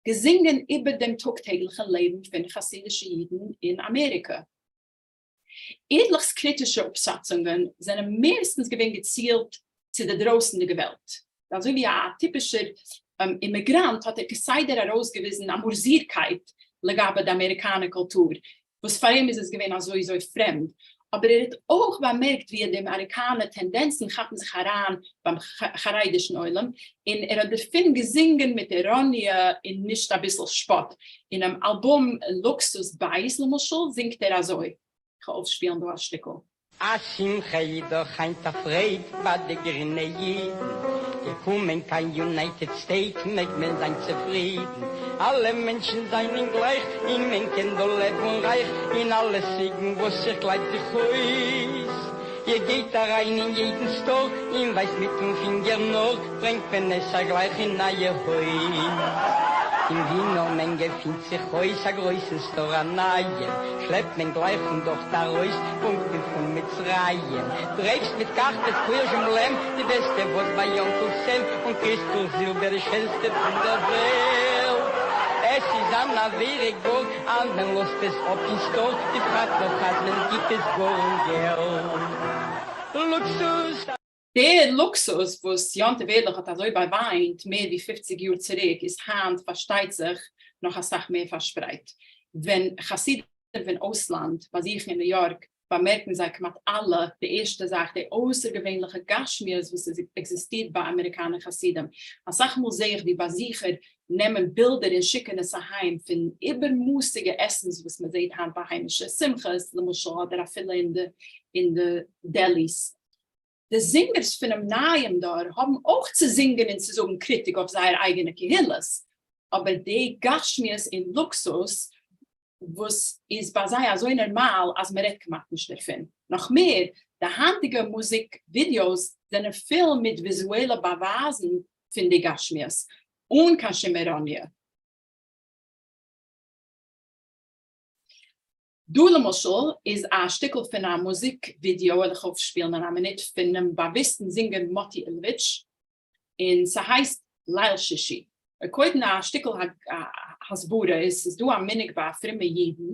געזינגען איבער דעם טאג טעגליכן לעבן פון חסידישע אידן אין אמעריקע. ערליך'ס קריטישע אפשאצונגען זענען מערסטנס געווען געצילט צו די דרויסנדיגע וועלט. אזוי ווי א טיפישער אימיגראנט האט ער כסדר ארויסגעוויזן א מארזירקייט לגבי די אמעריקאנער קולטור, וואס פאר אים איז עס געווען אזוי אזוי פרעמד, אבער ער האט אויך באמערקט ווי די אמעריקאנער טענדענצן כאפן זיך אריין ביים חרדישן עולם, און ער האט דערפון געזינגען מיט איראניע און נישט אביסל שפאט. אינעם אלבום לוקסוס בית למשל זינגט ער אזוי, כ'וועל אויפשפילן דא א שטיקל. א שמחה איז דאך היינט א פרייד ביי די גרינע אידן, געקומען קיין יונייטעד סטעיט מעג מען זיין צופרידן, אלע מענטשן זיינען גלייך אין מען קען דא לעבן רייך, אין אלע סוגן וואס איך קלייב זיך אויס, איר גייט אריין אין יעדן סטאר אין ווייזט מיטן פינגער נאר, ברענגט מען עס אייך גלייך אין אייער הויז. און ווי נאר מען געפינט זיך אויס א גרויסן סטאר א נייעם, שלעפט מען גלייך פון דארט ארויס פונקט ווי פון מצרים, גרעיפס מיט קארפעט קירש און בלעם, די בעסטע וואס ביי אנקל סעם, און קריסטל זילבער די שענסטע פון דער וועלט. עס איז אן עבירה גאר אז מען לאזט עס אפ אין סטאר, בפרט נאך אז מען גיבט עס גאר אן געלט. לוקסוס. דער לוקסוס וואס יום טוב ערליך האט אזוי באוויינט מער ווי פופציג יאר צוריק איז היינט פארשטייט זיך נאך אסאך מער פארשפרייט. ווען חסידים פון אויסלאנד באזוכן אין ניו יארק באמערקן זיי כמעט אלע די ערשטע זאך די אויסערגעווענליכע גשמיות וואס עקזיסטירט ביי אמעריקאנער חסידים. אסאך מאל זעה איך ווי באזוכער נעמען בילדער און שיקן עס אהיים פון איבערמאסיגע עסנס וואס מען זעט היינט ביי היימישע שמחות למשל אדער אפילו אין די דעליס. די זינגערס פונעם נייעם דור האבן אויך צו זינגען און צו זאגן קריטיק אויף זייער אייגענע קהילות, אבער די גשמיות און לוקסוס וואס איז ביי זיי אזוי נארמאל אז מען רעדט כמעט נישט דערפון. נאך מער, די היינטיגע מוזיק ווידיאוס זענען פול מיט וויזועלע באווייזן פון די גשמיות, אן קיין שום איראניע. דא למשל איז א שטיקל פון א מוזיק ווידעא וועל איך אויפשפילן אין א מינוט פונעם באוויסטן זינגער מאטי אילאוויטש און ס'הייסט ליל שישי. קודם א שטיקל הסברה איז ס'איז דא א מנהג ביי פרומע אידן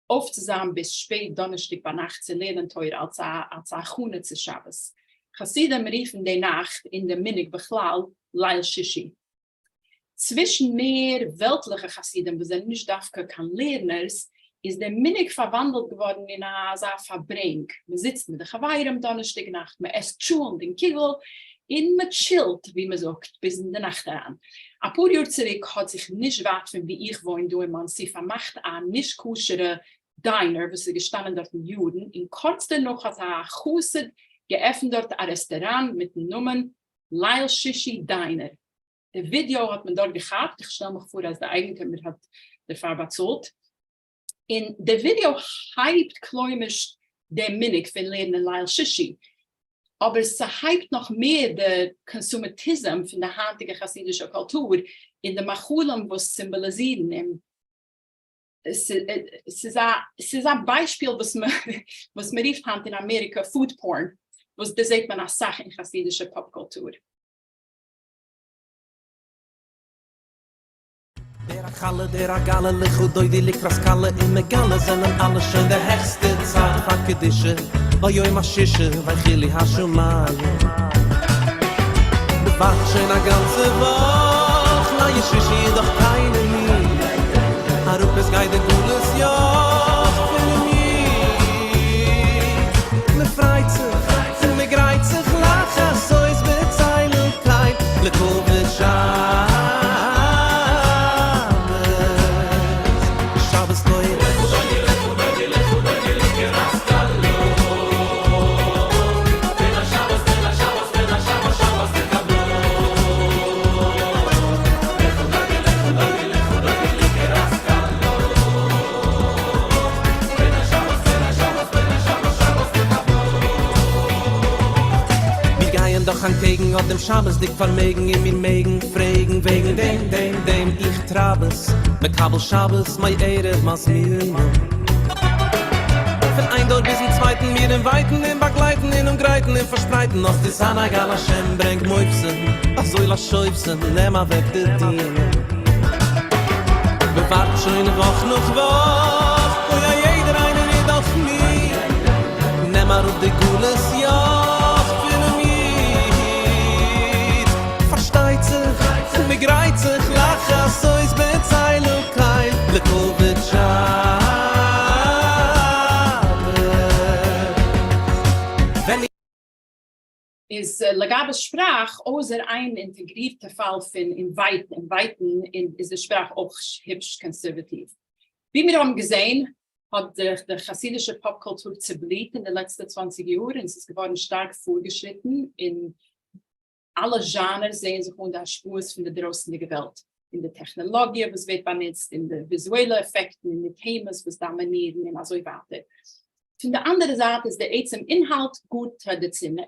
אויפצוזיין ביז שפעט דאנערשטאג ביינאכט צו לערנען תורה אלס א אלס א הכנה צו שבת. חסידים רופן די נאכט און די מנהג בכלל ליל שישי. צווישן מער וועלטליכע חסידים וואס זענען נישט דווקא קיין לערנערס, איז דער מנהג פארוואנדלט געווארן אין אזא פארברענג, מען זיצט מיט די חברים דאנערשטאג נאכט, מען עסט טשולנט און קוגל, און מען טשילט ווי מען זאגט ביז אין די נאכט אריין. אפאר יאר צוריק האט זיך נישט ווייט פון וואו איך וואוין דא אין מאנסי פארמאכט א נישט כשר'ע diner וואס איז געשטאנען דארטן יארן, און קורץ דערנאך האט א חסיד געעפנט דארט א רעסטעראנט מיטן נאמען ליל שישי דיינער. די ווידיאו האט מען דארט געכאפט, איך שטעל מיך פאר אז די אייגנטומער האט דערפאר באצאלט, און די ווידיאו הייבט כלומר'שט דעם מנהג פון לערנען ליל שישי, אבער ס'הייבט נאך מער די קאנסומעטיזם פון די היינטיגע חסידישע קולטור און די מאכלים וואס סימבאליזירן אים. ס'איז א ביישפיל וואס מ'רופט היינט אין אמעריקע food porn, וואס דאס זעט מען אסאך אין חסידישע פאפ קולטור. דער א חלה דער א גלה לכה דודי לקראת כלה און מגלה זענען אלע שוין די העכסטע צייט פאר קדושה ביום השישי ויכולו השמים מ'ווארט שוין א גאנצע וואך ליל שישי איז דאך קיינער נישט אראפ עס גייט די גלות יאך פונעם איד מ'פרייט זיך און מ'גרייט זיך לחסות בצל קל לכבוד שבת שבת קודש. מיר גייען דאך אנטקעגן אט דעם שבת'דיג פארמעגן און מיר מעגן פרעגן וועגן דעם דעם דעם איך טרייב עס מקבל שבת מערב מזמינים פון איין דור ביזן צווייטן מיר אינווייטן און באגלייטן און אנגרייטן און פארשפרייטן אויף די זיין גל השם ברענג מופתים אזוי לשויפסן נעם אוועק די דינים מ'ווארט שוין וואך נאך וואך אוי א יעדער איינער איז דאך מיד נעם אראפ די גלות יאך פונעם איד. איז לגבי שפראך, אויסער איין אינטעגרירטע פאל פון invite אינווייטן, איז די שפראך אויך היפש קאנסערוואטיוו. ווי מיר האבן געזען האט זיך די חסידישע פאפ קולטור צעבליט אין די לעצטע צוואנציג יאר און ס'איז געווארן שטארק פארגעשריטן אין אלע זשאנערס זעען זיך אן די השפעות פון די דרויסנדיגע וועלט, אין די טעכנעלאגיע וואס ווערט באנוצט, אין די וויזועלע עפעקטן, אין די טעמעס וואס דאמינירן און אזוי ווייטער. פון די אנדערע זייט איז די עצם אינהאלט גאר טראדיציאנעל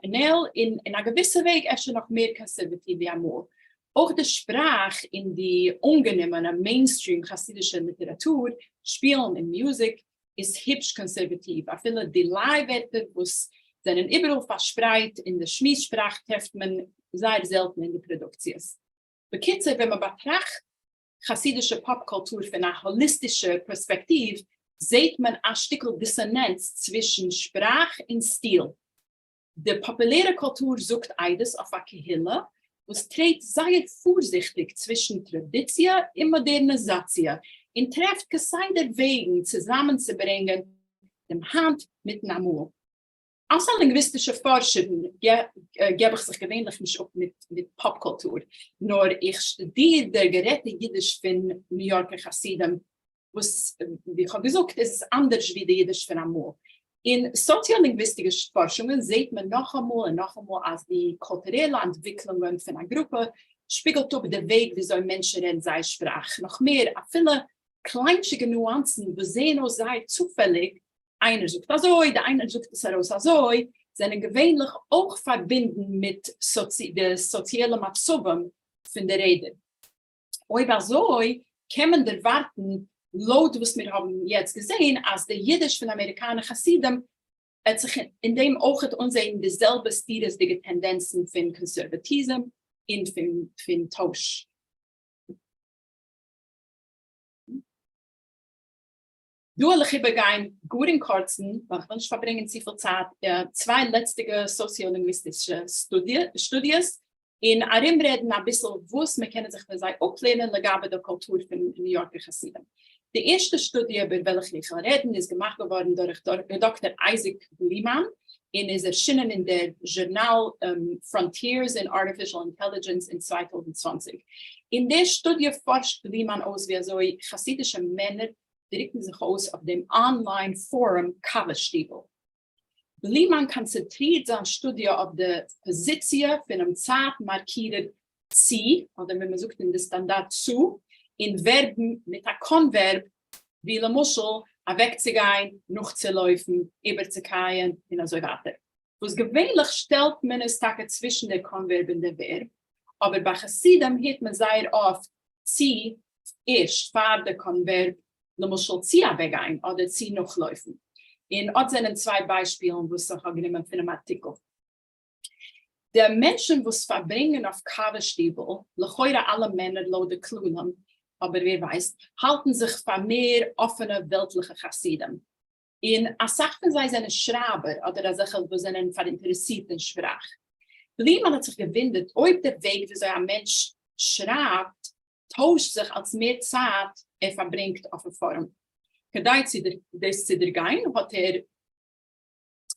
און אין א געוויסע וועג אפשר נאך מער קאנסערוואטיוו ווי אמאל. אויך די שפראך אין די אנגענומענע mainstream חסידישע ליטעראטור, שפילן און מוזיק איז היפש קאנסערוואטיוו, אפילו די ליי ווערטער וואס זענען איבעראל פארשפרייט אין די שמועס שפראך טרעפט מען זייער זעלטן אין די פראדוקציעס. בקיצור ווען מען באטראכט חסידישע פאפ קולטור פון א האליסטישע פערספעקטיוו זעהט מען א שטיקל דיסאנענץ צווישן שפראך און סטיל. די פאפולערע קולטור זאגט עדות אויף א קהילה וואס טרעט זייער פארזיכטיג צווישן טראדיציע און מאדערניזאציע און טרעפט כסדר וועגן צוזאמענצוברענגען דעם היינט מיטן אמאל. אלס א לינגוויסטישע פארשערין געב איך זיך געווענליך נישט אפ מיט פאפ קולטור, נאר איך שטודיר דער גערעדטע אידיש פון ניו יארקער חסידים וואס ווי איך האב געזאגט איז עס אנדערש ווי די אידיש פון אמאל. אין סאציאלינגוויסטישע פארשונגען זעט מען נאכאמאל און נאכאמאל אז די קולטורעלע אנטוויקלונגען פון א גרופע שפיגלט אפ די וועג וויאזוי מענטשן רעדן זייער שפראך. נאך מער, אפילו קליינטשיגע ניואנסן וואס זעען אויס זייער צופעליג, איינער זאגט אזוי, די איינער זאגט עס ארויס אזוי, זענען געווענליך אויך פארבינדן מיט די סאציעלע מצבים פון די רעדער. אויב אזוי קען מען דערווארטן לויט וואס מיר האבן יעצט געזען אז די אידיש פון אמעריקאנער חסידים וועט זיך אין דעם אויכעט אנזען די זעלבע סתירות'דיגע טענדענצן פון קאנסערוואטיזם און פון טויש. דא וועל איך איבערגיין גאר אין קורצן, ווייל איך וויל נישט פארברענגען צופיל צייט, צוויי לעצטיגע סאציאלינגוויסטישע שטודיעס און ארומרעדן אביסל וואס מען קען זיך פון זיי אפלערנען לגבי די קולטור פון ניו יארקער חסידים. די ערשטע שטודיע איבער וועלכע איך וועל רעדן איז געמאכט געווארן דורך דאקטער אייזיק בלימאן און איז ערשינען אין דער זשורנאל Frontiers in Artificial Intelligence אין 2020. אין דער שטודיע פארשט בלימאן אויס ווי אזוי חסידישע מענער דרוקן זיך אויס אויף דעם online פארום קאווע שטיבל. בלימאן קאנצענטרירט זיין שטודיע אויף די פאזיציע פונעם צייט מארקירער צו, אדער ווי מען זאגט אין די סטאנדארט צו, אין ווערבן מיט א קאנווערב, ווי למשל אוועקצוגיין, נאכצולויפן, איבערצוקייען, און אזוי ווייטער. וואס געווענליך שטעלט מען עס טאקע צווישן דער קאנווערב און דער ווערב, אבער ביי חסידים הערט מען זייער אפט צו ערשט פאר די קאנווערב למשל צו אוועקגיין אדער צו נאכלויפן. און אט זענען צוויי ביישפילן וואס איך האב גענומען פונעם ארטיקל. די מענטשן וואס פארברענגען אויף קאווע שטיבל, לכאורה אלע מענער לויט די כללים, אבער ווער ווייסט, האלטן זיך פאר מער אפענע וועלטליכע חסידים. און אסאך פון זיי זענען שרייבער אדער אזעלכע וואס זענען פאראינטערעסירט אין שפראך. בלימאן האט זיך געוואונדערט אויב דער וועג וויאזוי א מענטש שרייבט טוישט זיך אלס מער צייט ער פארברענגט אויפן פארום. כדי דאס צו דערגיין האט ער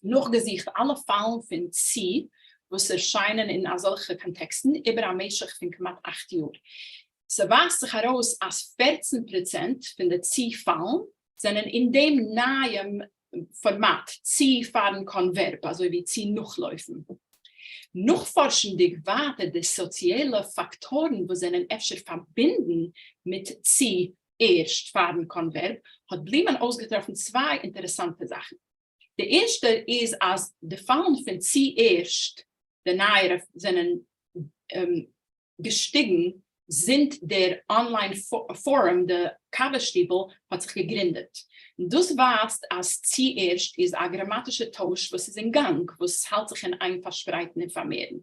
נאכגעזוכט אלע פאלן פון צו וואס ערשיינען אין אזעלכע קאנטעקסטן איבער א משך פון כמעט אכט יאר. ס'ווייזט זיך ארויס אז 14% פון די צו פאלן זענען אין דעם נייעם פארמאט צו פארן קאנווערב, אזוי ווי צו נאכלויפן. נאכפארשנדיג ווייטער די סאציעלע פאקטארן וואס זענען אפשר פארבינדן מיט צו ערשט פארן קאנווערב, האט בלימאן אויסגעטראפן צוויי אינטערעסאנטע זאכן. די ערשטע איז אז די פאלן פון צו ערשט, די נייערע, זענען געשטיגן זינט דער online פארום די קאווע שטיבל האט זיך געגרינדעט. דאס ווייזט אז צוערשט איז א גראמאטישע טויש וואס איז אין גאנג וואס האלט זיך אין איין פארשפרייטן און פארמערן.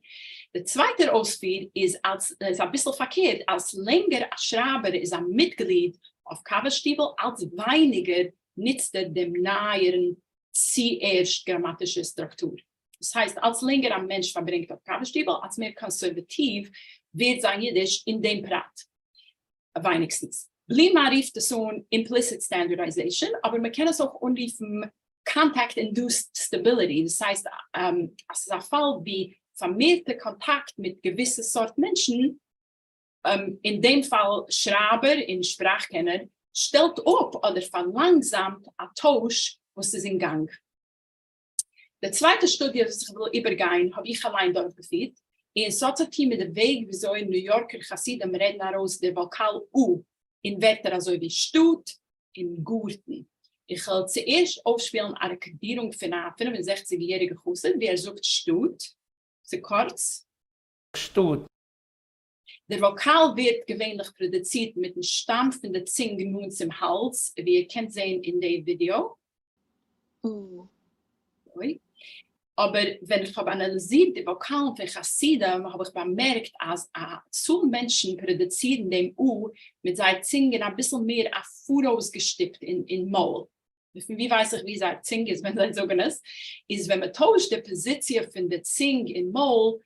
דער צווייטער אויספיר איז אלס איז אביסל פארקערט, אלס לענגער א שרייבער איז א מיטגליד אויף קאווע שטיבל אלס ווייניגער נוצט ער דעם נייערן צוערשט גראמאטישע סטרוקטור. דאס הייסט, אלס לענגער א מענטש פארברענגט אויף קאווע שטיבל, אלס מער קאנסערוואטיוו ווערט זיין אידיש אין דעם פרט. ווייניגסטנס. בלימאן רופט עס אן implicit standardization, אבער מען קען עס אויך אנרופן context induced stability, דאס הייסט אז ס'איז א פאל ווי פארמערטע קאנטאקט מיט געוויסע סארט מענטשן, אין דעם פאל שרייבער און שפראך-קענער, שטעלט אפ אדער פארלאנגזאמט א טויש וואס איז אין גאנג. די צווייטע שטודיע וואס איך וויל איבערגיין האב איך אליין דורכגעפירט, און ס'האט צו טון מיט די וועג וויאזוי ניו יארקער חסידים רעדן ארויס די וואקאל או אין ווערטער אזוי ווי שטאט און גארטן. איך וועל צוערשט אויפשפילן א רעקארדירונג פון א 65 יעריגע חסיד ווי ער זאגט שטאט, ס'קורץ. שטאט. דער וואקאל ווערט געווענליך פראדוצירט מיטן שטאם פון די צונג נאנט צום האלז, ווי איר קענט זען אין די ווידעא. אבער ווען איך האב אנאליזירט די וואקאלן פון חסידים האב איך באמערקט אז א צאל מענטשן פראדוצירן דעם או מיט זייער צונג אין אביסל מער א פאראויסגעשטופט אין מויל. פון ווי ווייס איך ווי זייער צונג איז ווען זיי זאגן עס? איז ווען מען טוישט די פאזיציע פון די צונג אין מויל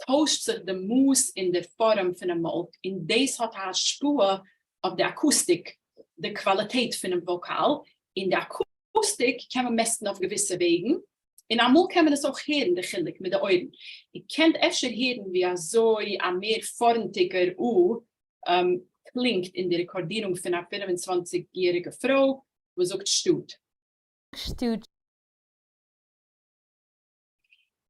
טוישט זיך די מאס און די פארעם פונעם מויל, און דאס האט א השפעה אויף די אקוסטיק, די קוואליטעט פונעם וואקאל, און די אקוסטיק קען מען מעסטן אויף געוויסע וועגן, און אמאל קען מען עס אויך הערן די חילוק מיט די אויערן. איר קענט אפשר הערן ווי אזוי א מער פארנטיגער או קלינגט אין די רעקארדירונג פון א 25 יעריגע פרוי וואס זאגט שטאט. שטאט.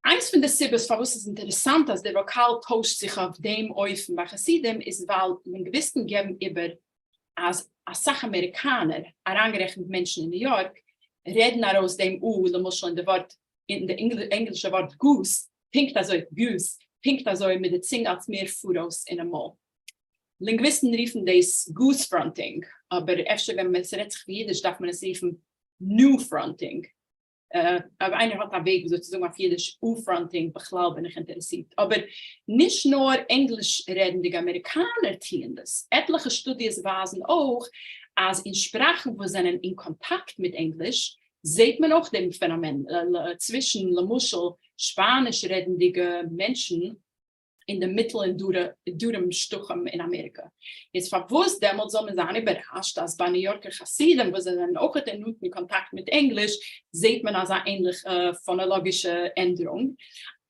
איינס פון די סיבות פארוואס ס'איז אינטערעסאנט אז דער וואקאל טוישט זיך אויף דעם אופן ביי חסידים איז ווייל לינגוויסטן געבן איבער אז אסאך אמעריקאנער, אריינגערעכנט מענטשן אין ניו יארק, רעדן ארויס דעם או למשל אין די ווארט אין די ענגלישע ווארט goose פונקט אזוי goose פונקט אזוי מיט די צונג אלס מער פאראויס אינעם מויל. לינגוויסטן רופן דאס goose fronting, אבער אפשר ווען ס'רעדט זיך פון אידיש דארף מען עס רופן נו fronting. אויב איינער האט א וועג וויאזוי צו זאגן אויף אידיש או-fronting בכלל בין איך אינטערעסירט. אבער נישט נאר ענגליש רעדנדיגע אמעריקאנער טוען דאס, עטליכע שטודיעס ווייזן אויך אז אין שפראכן וואס זענען אין קאנטאקט מיט ענגליש זעט מען אויך דעם פענאמען, צווישן למשל שפאניש רעדנדיגע מענטשן אין די מיטל און דרום שטחים אין אמעריקע. איז פארוואס דעמאלט זאל מען זיין איבערראשט אז ביי ניו יארקער חסידים וואס זיי זענען אויכעט אין נאנטן קאנטאקט מיט ענגליש זעהט מען אזא ענליכע פאנאלאגישע ענדערונג?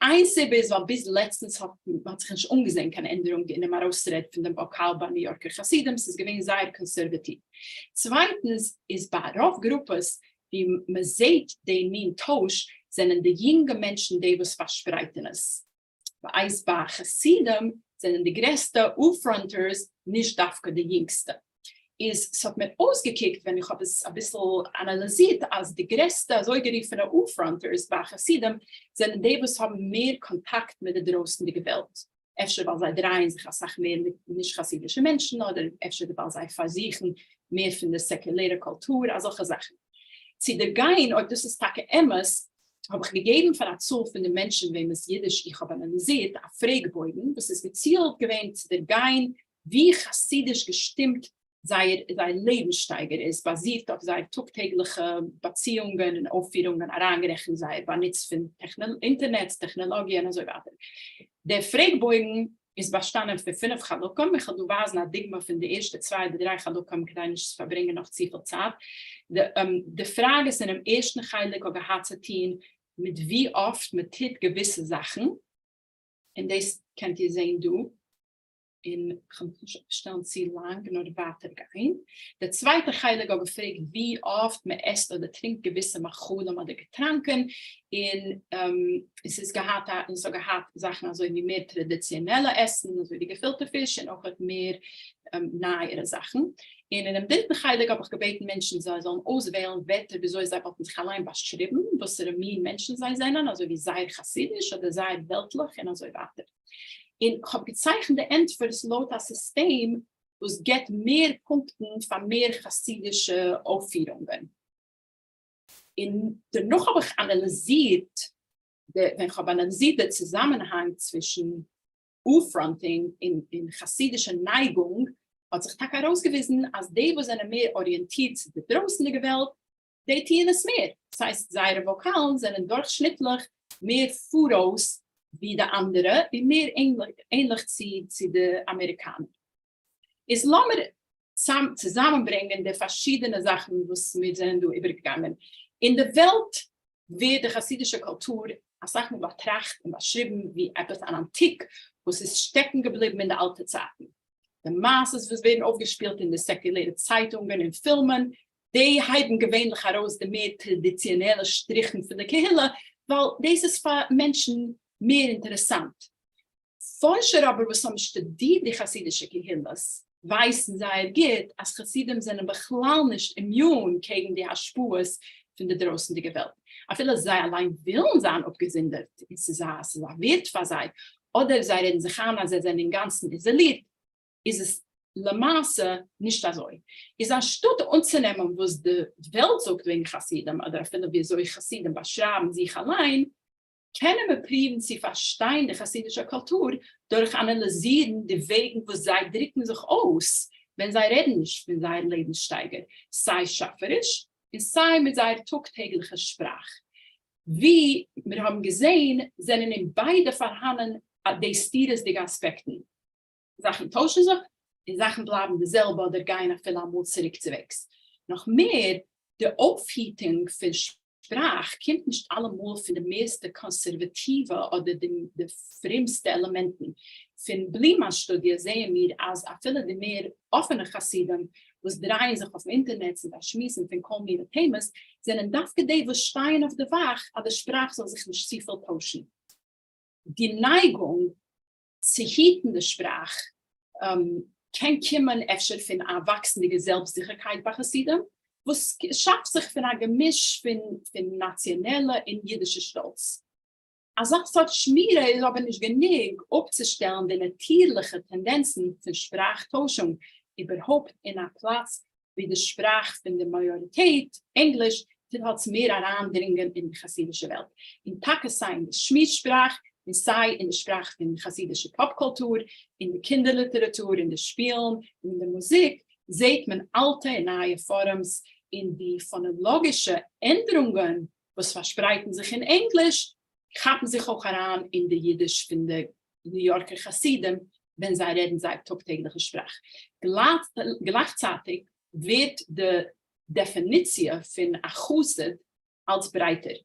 איין סיבה איז ווייל ביז לעצטנס האט האט זיך נישט אנגעזעהן קיין ענדערונג אינעם ארויסרעד פון דעם וואקאל ביי ניו יארקער חסידים, ס'איז געווען זייער קאנסערוואטיוו. צווייטנס איז ביי רוב גרופעס ווי מ'זעהט דעם מין טויש זענען די יונגע מענטשן די וואס פארשפרייטן עס. בעת ביי חסידים זענען די גרעסטע או-fronters נישט דווקא די יונגסטע. איז ס'האט מיר אויסגעקוקט ווען איך האב עס אביסל אנאליזירט אז די גרעסטע אזויגערופענע או-fronters ביי חסידים זענען די וואס האבן מער קאנטאקט מיט די דרויסנדיגע וועלט, אפשר ווייל זיי דרייען זיך אסאך מער מיט נישט חסידישע מענטשן אדער אפשר ווייל זיי פארזוכן מער פון די סעקולערע קולטור, אזעלכע זאכן. צו דערגיין אויב דאס איז טאקע אמת האב איך געגעבן פאר א צאל פון די מענטשן וועמענס אידיש איך האב אנאליזירט א פרעג-בויגן וואס איז געצילט געווען צו דערגיין ווי חסידיש געשטימט זייער זייער לעבנסשטייגער איז, באזירט אויף זייער טאג-טעגליכע באציאונגען און אויפפירונגען, אריינגערעכנט זייער באנוץ פון אינטערנעץ, טעכנאלאגיע און אזוי ווייטער. דער פרעג-בויגן איז באשטאנען פון פינף חלקים, איך וועל דא ווייזן א דוגמא פון די ערשטע צוויי אדער דריי חלקים כדי נישט צו פארברענגען נאך צופיל צייט. די פראגעס אינעם ערשטן חלק האט געהאט צו טון מיט ווי אפט מען טוט געוויסע זאכן, און דאס קענט איר זען דא. און כ'וועל מיך נישט אפשטעלן צו לאנג נאר ווייטער גיין. די צווייטע חלק האט געפרעגט ווי אפט מען עסט אדער טרינקט געוויסע מאכלים אדער געטראנקען, און עס איז געהאט א און עס האט געהאט זאכן אזוי ווי מער טראדיציאנעלע עסן אזוי ווי געפילטע פיש און אויך מער נייערע זאכן. און אינעם דריטן חלק האב איך געבעטן מענטשן זיי זאלן אויסוועלן ווערטער וויאזוי זיי וואלטן זיך אליין באשריבן וואסערע מין מענטשן זיי זענען אזוי ווי זייער חסידיש אדער זייער וועלטליך און אזוי ווייטער. און כ'האב געצייכנט די ענטפערס לויט א סיסטעם וואס גיבט מער פונקטן פאר מער חסידישע אויפפירונגען. און דערנאך האב איך אנאליזירט די, ווען כ'האב אנאליזירט די צוזאמענהאנג צווישן או-fronting און חסידישע נייגונג, האט זיך טאקע ארויסגעוויזן אז די וואס זענען מער אריענטירט צו די דרויסנדיגע וועלט, די טוען עס מער, דאס הייסט זייערע וואקאלן זענען דורכשניטליך מער פאראויס ווי די אנדערע און מער ענליך צו די אמעריקאנער. איז לאמיר צוזאמענברענגען די פארשידענע זאכן וואס מיר זענען דא איבערגעגאנגען. אין די וועלט. ווערט די חסידישע קולטור אסאך מאל באטראכט און באשריבן ווי עפעס אן אנטיק וואס איז שטעקן געבליבן אין די אלטע צייטן. די מעשות וואס ווערן אויפגעשפילט אין די סעקולערע צייטונגען און פילמען, די הייבן געווענליך ארויס די מער טראדיציאנעלע שטריכן פון די קהילה, ווייל דאס איז פאר מענטשן מער אינטערעסאנט. פארשער אבער וואס האבן שטודירט די חסידישע קהילות ווייסן זייער גוט אז חסידים זענען בכלל נישט אימיון קעגן די השפעות פון די דרויסנדיגע וועלט, אפילו זיי אליין ווילן זיין אפגעזונדערט און ס'איז א ס'איז א ווערט פאר זיי, אדער זיי רעדן זיך איין אז זיי זענען אינגאנצן איזאלירט, איז עס למעשה נישט אזוי. איז אנשטאט אנצונעמען וואס די וועלט זאגט וועגן חסידים אדער אפילו ווי אזוי חסידים באשרייבן זיך אליין, קענען מיר פריוון צו פארשטיין די חסידישע קולטור דורך אנאליזירן די וועגן וואס זיי דרוקן זיך אויס ווען זיי רעדן נישט פון זייער לעבנסשטייגער, סיי שאפעריש און סיי מיט זייער טאג-טעגליכע שפראך. ווי מיר האבן געזען זענען אין ביידע פארהאנען די סתירות'דיגע אספעקטן. זאכן טוישן זיך און זאכן בלייבן די זעלבע אדער גייען אפילו אמאל צוריקצווועגס. נאך מער, די אויפהיטונג פון שפראך קומט נישט אלעמאל פון די מערסטע קאנסערוואטיווע אדער די פרומסטע עלעמענטן. פון בלומאן'ס שטודיע זעען מיר אז אפילו די מער אפענע חסידים וואס דרייען זיך אויפן אינטערנעץ און שמועסן פון כל מיני טעמעס זענען דווקא די וואס שטייען אויף די וואך אז די שפראך זאל זיך נישט צופיל טוישן. די נייגונג צו היטן די שפראך קען קומען אפשר פון א וואקסנדיגע זעלבסטזיכערקייט ביי חסידים, וואס שאפט זיך פון א געמיש פון נאציאנעלע און אידישע שטאלץ. אזא סארט שמירה איז אבער נישט גענוג אפצושטעלן די נאטירליכע טענדענצן פון שפראך טוישונג, איבערהויפט אין א פלאץ ווי די שפראך פון די מאיאריטעט, ענגליש, טוט אלץ מער אריינדרינגען אין די חסידישע וועלט, און טאקע סיי אין די שמועס שפראך און סיי אין די שפראך פון חסידישע פאפ קולטור, אין די קינדער ליטעראטור, אין די שפילן און אין די מוזיק, זעט מען אלטע און נייע פארעמס, און די פאנאלאגישע ענדערונגען וואס פארשפרייטן זיך אין ענגליש כאפן זיך אויך אריין אין די אידיש פון די ניו יארקער חסידים ווען זיי רעדן זייער טאג טעגליכע שפראך. גלייכצייטיג ווערט די דעפיניציע פון א חסיד אלץ ברייטער,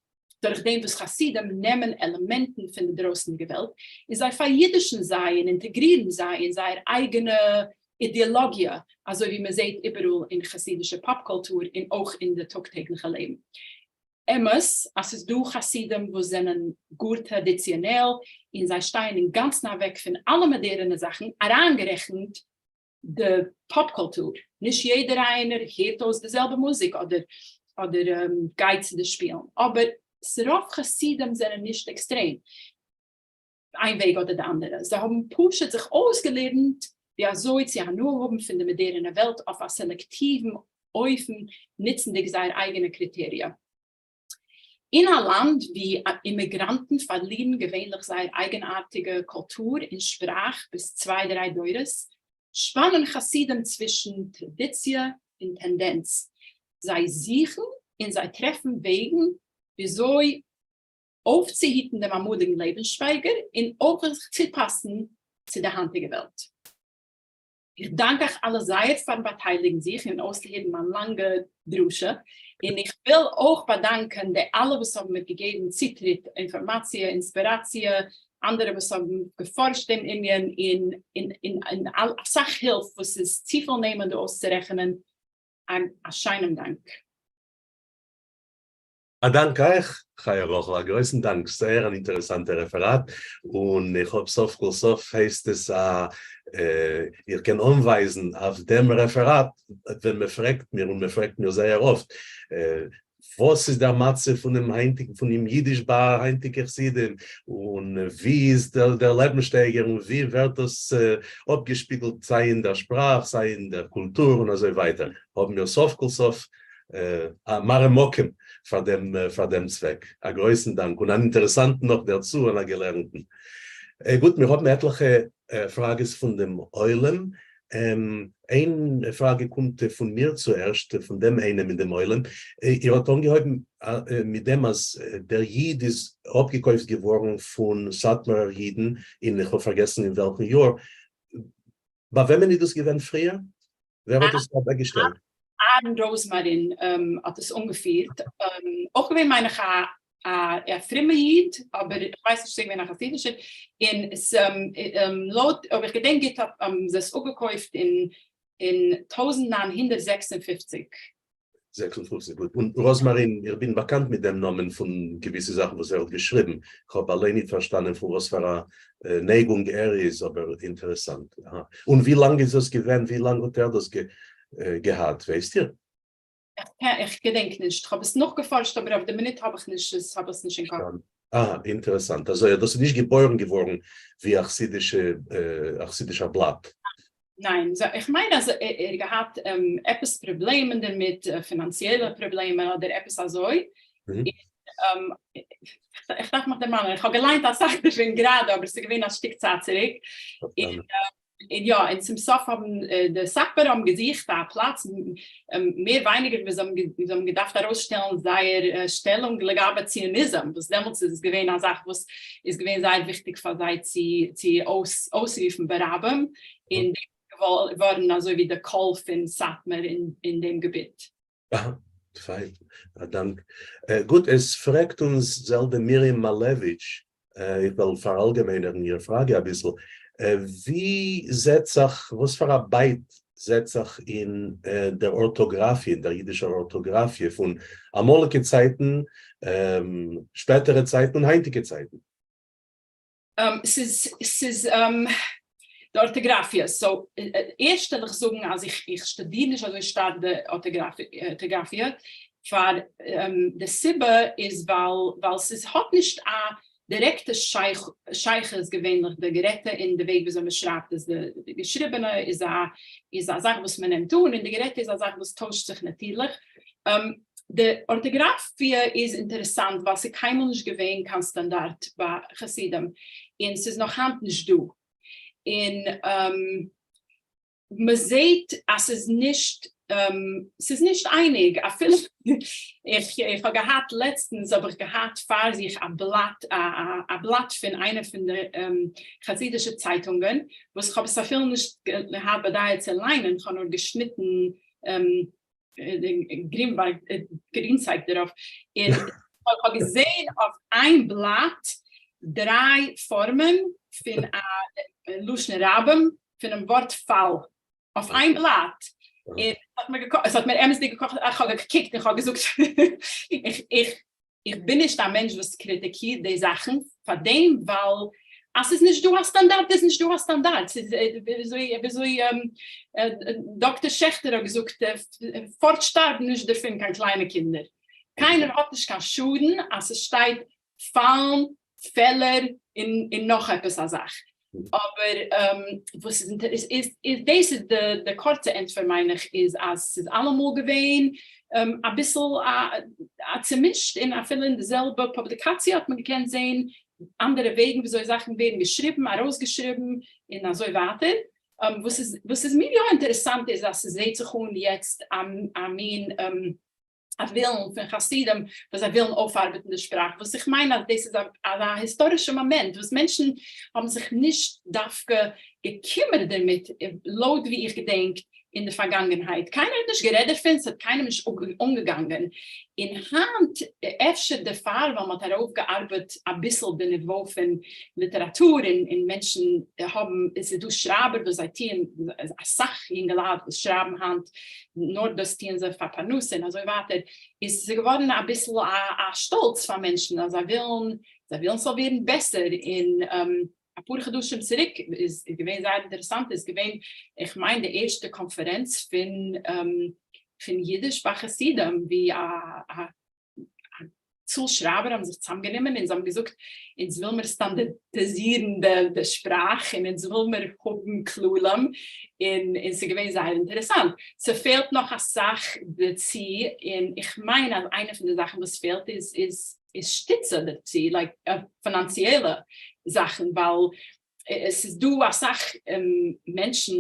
דורך דעם וואס חסידים נעמען עלעמענטן פון די דרויסנדיגע וועלט און זיי פאר'ידישן זיי און אינטעגרירן זיי אין זייער אייגענע אידעלאגיע, אזוי ווי מען זעט איבעראל אין חסידישע פאפ קולטור און אויך אין די טאג טעגליכע לעבן. אמת אז ס'איז דא חסידים וואס זענען גאר טראדיציאנעל און זיי שטייען אינגאנצן אוועק פון אלע מאדערענע זאכן, אריינגערעכנט די פאפ קולטור, נישט יעדער איינער הערט אויס די זעלבע מוזיק אדער אדער גייט צו די שפילן, אבער ס'רוב חסידים זענען נישט עקסטרעם איין וועג אדער די אנדערע, זיי האבן פשוט זיך אויסגעלערנט ווי אזוי צו הנאה האבן פון די מאדערענע וועלט אויף א סעלעקטיוון אופן נוצנדיג זייער אייגענע קריטעריע. אין א לאנד וואו אימיגראנטן פארלירן געווענליך זייער אייגנארטיגע קולטור און שפראך ביז צוויי דריי דורות, שפאנען חסידים צווישן טראדיציע און טענדענץ. זיי זוכן און זיי טרעפן וועגן וויאזוי אויפצוהיטן דעם אמאליגן לעבנסשטייגער און אויך זיך צופאסן צו די היינטיגע וועלט. איך דאנק אייך אלע זייער פארן באטייליגן זיך און אויסהערן מיין לאנגע דרשה, און איך וויל אויך באדאנקען די אלע וואס האבן מיר געגעבן צוטריט, אינפארמאציע, אינספיראציע, אנדערע וואס האבן געפארשט דעם ענין, און אסאך הילף וואס איז צופיל נעמען דא אויסצורעכענען, א שיינעם דאנק. א דאנק אייך חיה רחל, א גרויסן דאנק, זייער אן אינטערעסאנטע רעפעראט, און איך האב סוף כל סוף הייסט עס א איך קען אנווייזן אויף דעם רעפעראט ווען מען פרעגט מיר, און מען פרעגט מיר זייער אפט, וואס איז דער מצב פונעם היינטיגן פונעם אידיש ביי היינטיגע חסידים, און ווי איז דער לעבנסשטייגער, און ווי ווערט דאס אפגעשפיגלט סיי אין דער שפראך סיי אין דער קולטור און אזוי ווייטער, האבן מיר סוף כל סוף א מראה מקום פאר דעם פאר דעם צוועק. א גרויסן דאנק, און אן אינטערעסאנטן נאך דערצו, און א געלערנטן. גוט, מיר האבן עטליכע פראגעס פון דעם עולם. איין פראגע קומט פון מיר צוערשט, פון דעם איינעם אין דעם עולם. איר האט אנגעהויבן מיט דעם אז דער איד איז אפגעקויפט געווארן פון סאטמארער אידן אין, איך האב פארגעסן אין וועלכן יאר. ביי וועמען איז דאס געווען פריער? ווער האט עס אוועקגעשטעלט? אהרן ראזמארין האט עס אנגעפירט, אויך געווען מיין איך א א פרומע איד, אבער איך ווייס נישט צו ער איז געווען א חסידישער, און לויט אויב איך געדענק גוט האבן זיי עס אפגעקויפט אין אין 1956. 56, גוט. און ראזמארין, איך בין באקאנט מיט דעם נאמען פון געוויסע זאכן וואס ער האט געשריבן, איך האב אליין ניט פארשטאנען פון וואס פאר א נייגונג ער איז, אבער אינטערעסאנט. אהא. און ווי לאנג איז דאס געווען, ווי לאנג האט ער דאס געהאט, ווייסט איר? איך געדענק נישט, כ'האב עס נאכגעפארשט אבער אויף די מינוט האב איך נישט עס האב עס נישט אין קאפ. אה, אינטערעסאנט. אזוי אז דאס איז נישט געבוירן געווארן ווי א חסידישע א חסידישער בלאט. ניין, איך מיין אז ער האט געהאט עפעס פראבלעמען דערמיט, פינאנציעלע פראבלעמען אדער עפעס אזוי. איך דארף מיך דערמאנען, איך האב געליינט אסאך דערפון גראדע אבער עס איז געווען א שטיק צייט צוריק. און יא, און צום סוף האבן די סאטמארע האבן געזוכט א פלאץ, מער ווייניגער ווי זיי האבן געדארפט ארויסשטעלן זייער שטעלונג לגבי ציוניזם, וואס דעמאלטס איז עס געווען א זאך וואס איז געווען זייער וויכטיג פאר זיי צו אויסרופן ברבים, און דאס איז געווארן אזוי ווי די קול פון סאטמאר אין דעם געביט. אהא, פיין, א דאנק. גוט, עס פרעגט אונז זעלדע מרים מאלעוויטש, איך וועל פאראלגעמיינערן איר פראגע אביסל, ווי זעט זיך, וואס פאר א בייט זעט זיך אין דער ארטאגראפיע, אין דער אידישער ארטאגראפיע פון אמאליגע צייטן, שפעטערע צייטן און היינטיגע צייטן? ס'איז ס'איז די ארטאגראפיע, so ערשט וועל איך זאגן אז איך איך שטודיר נישט אזוי שטארק די ארטאגראפיע, פאר די סיבה איז ווייל ווייל ס'איז האט נישט א דירעקטע שייכות געווענליך די גערעדטע און די וועג וויאזוי מ'שרייבט עס, די געשריבענע איז א איז א זאך וואס מ'נעמט אן און די גערעדטע איז א זאך וואס טוישט זיך נאטירליך. די ארטאגראפיע איז אינטערעסאנט ווייל ס'איז קיינמאל נישט געווען קיין סטאנדארט ביי חסידים און ס'איז נאך היינט נישט דא, און מ'זעהט אז ס'איז נישט ס'איז נישט אייניג אפילו איך איך האב געהאט לעצטנס האב איך געהאט פאר זיך א בלאט א בלאט פון איינע פון די חסידישע צייטונגען וואס כ'האב עס אפילו נישט געהאט בדעה צו ליינען כ'האב נאר געשניטן גרינוואלד גרינצייג דערויף, און איך האב געזען אויף איין בלאט דריי פארמען פון א לשון רבים פונעם ווארט פאל, אויף איין בלאט, און עס האט מיר אמת'דיג געקאכט, איך האב געקוקט און איך האב געזאגט איך איך בין נישט א מענטש וואס קריטיקירט די זאכן פאר דעם ווייל אז ס'איז נישט דא א סטאנדארט איז נישט דא א סטאנדארט, ס'איז וויאזוי וויאזוי דאקטער שעכטער האט געזאגט פארט שטארבן נישט דערפון קיין קליינע קינדער, קיינער האט נישט קיין שאדן אז ס'שטייט פאלן, פעלער און נאך עפעס א זאך. אבער וואס איז אינטערעס איז דאס איז די קורצע ענטפער מיין איך איז אז ס'איז אלעמאל געווען אביסל א צומישט און אפילו אין די זעלבע פובליקאציע האט מען געקענט זעהן אנדערע וועגן וויאזוי זאכן ווערן געשריבן ארויסגעשריבן און אזוי ווייטער. וואס איז וואס איז מיר יא אינטערעסאנט איז אז ס'זעהט זיך אן יעצט א מין א ווילן פון חסידים וואס זיי ווילן אויפארבעטן די שפראך, וואס איך מיין אז דאס איז אזא היסטארישע מאמענט וואס מענטשן האבן זיך נישט דווקא געקימערט דערמיט לויט ווי איך געדענק אין די פארגאנגענהייט, קיינער האט נישט גערעדט דערפון, ס'האט קיינעם נישט אנגעגאנגען, און היינט אפשר דערפאר ווייל מ'האט ארויפגעארבעט אביסל די ניווא פון ליטעראטור און מענטשן האבן, עס איז דא שרייבער וואס זיי טוען, אסאך יונגעלייט וואס שרייבן היינט נאר דאס טוען זיי פאר פרנסה און אזוי ווייטער, איז ס'איז געווארן אביסל א שטאלץ פאר מענטשן אז זיי ווילן, זיי ווילן ס'זאל ווערן בעסער, און אפאר חדשים צוריק איז געווען זייער אינטערעסאנט, איז געווען איך מיין די ערשטע קאנפערענץ פון פון אידיש ביי חסידים, ווי א א צאל שרייבער האבן זיך צוזאמגענומען און זיי האבן געזאגט אונז וויל מיר סטאנדארטיזירן די שפראך און אונז וויל מיר האבן כללים און און ס'איז געווען זייער אינטערעסאנט. ס'פעלט נאך אסאך דערצו און איך מיין אז איינע פון די זאכן וואס פעלט איז איז איז שטיצע דערצו like פינאנציעלע זאכן ווייל עס איז דא אסאך מענטשן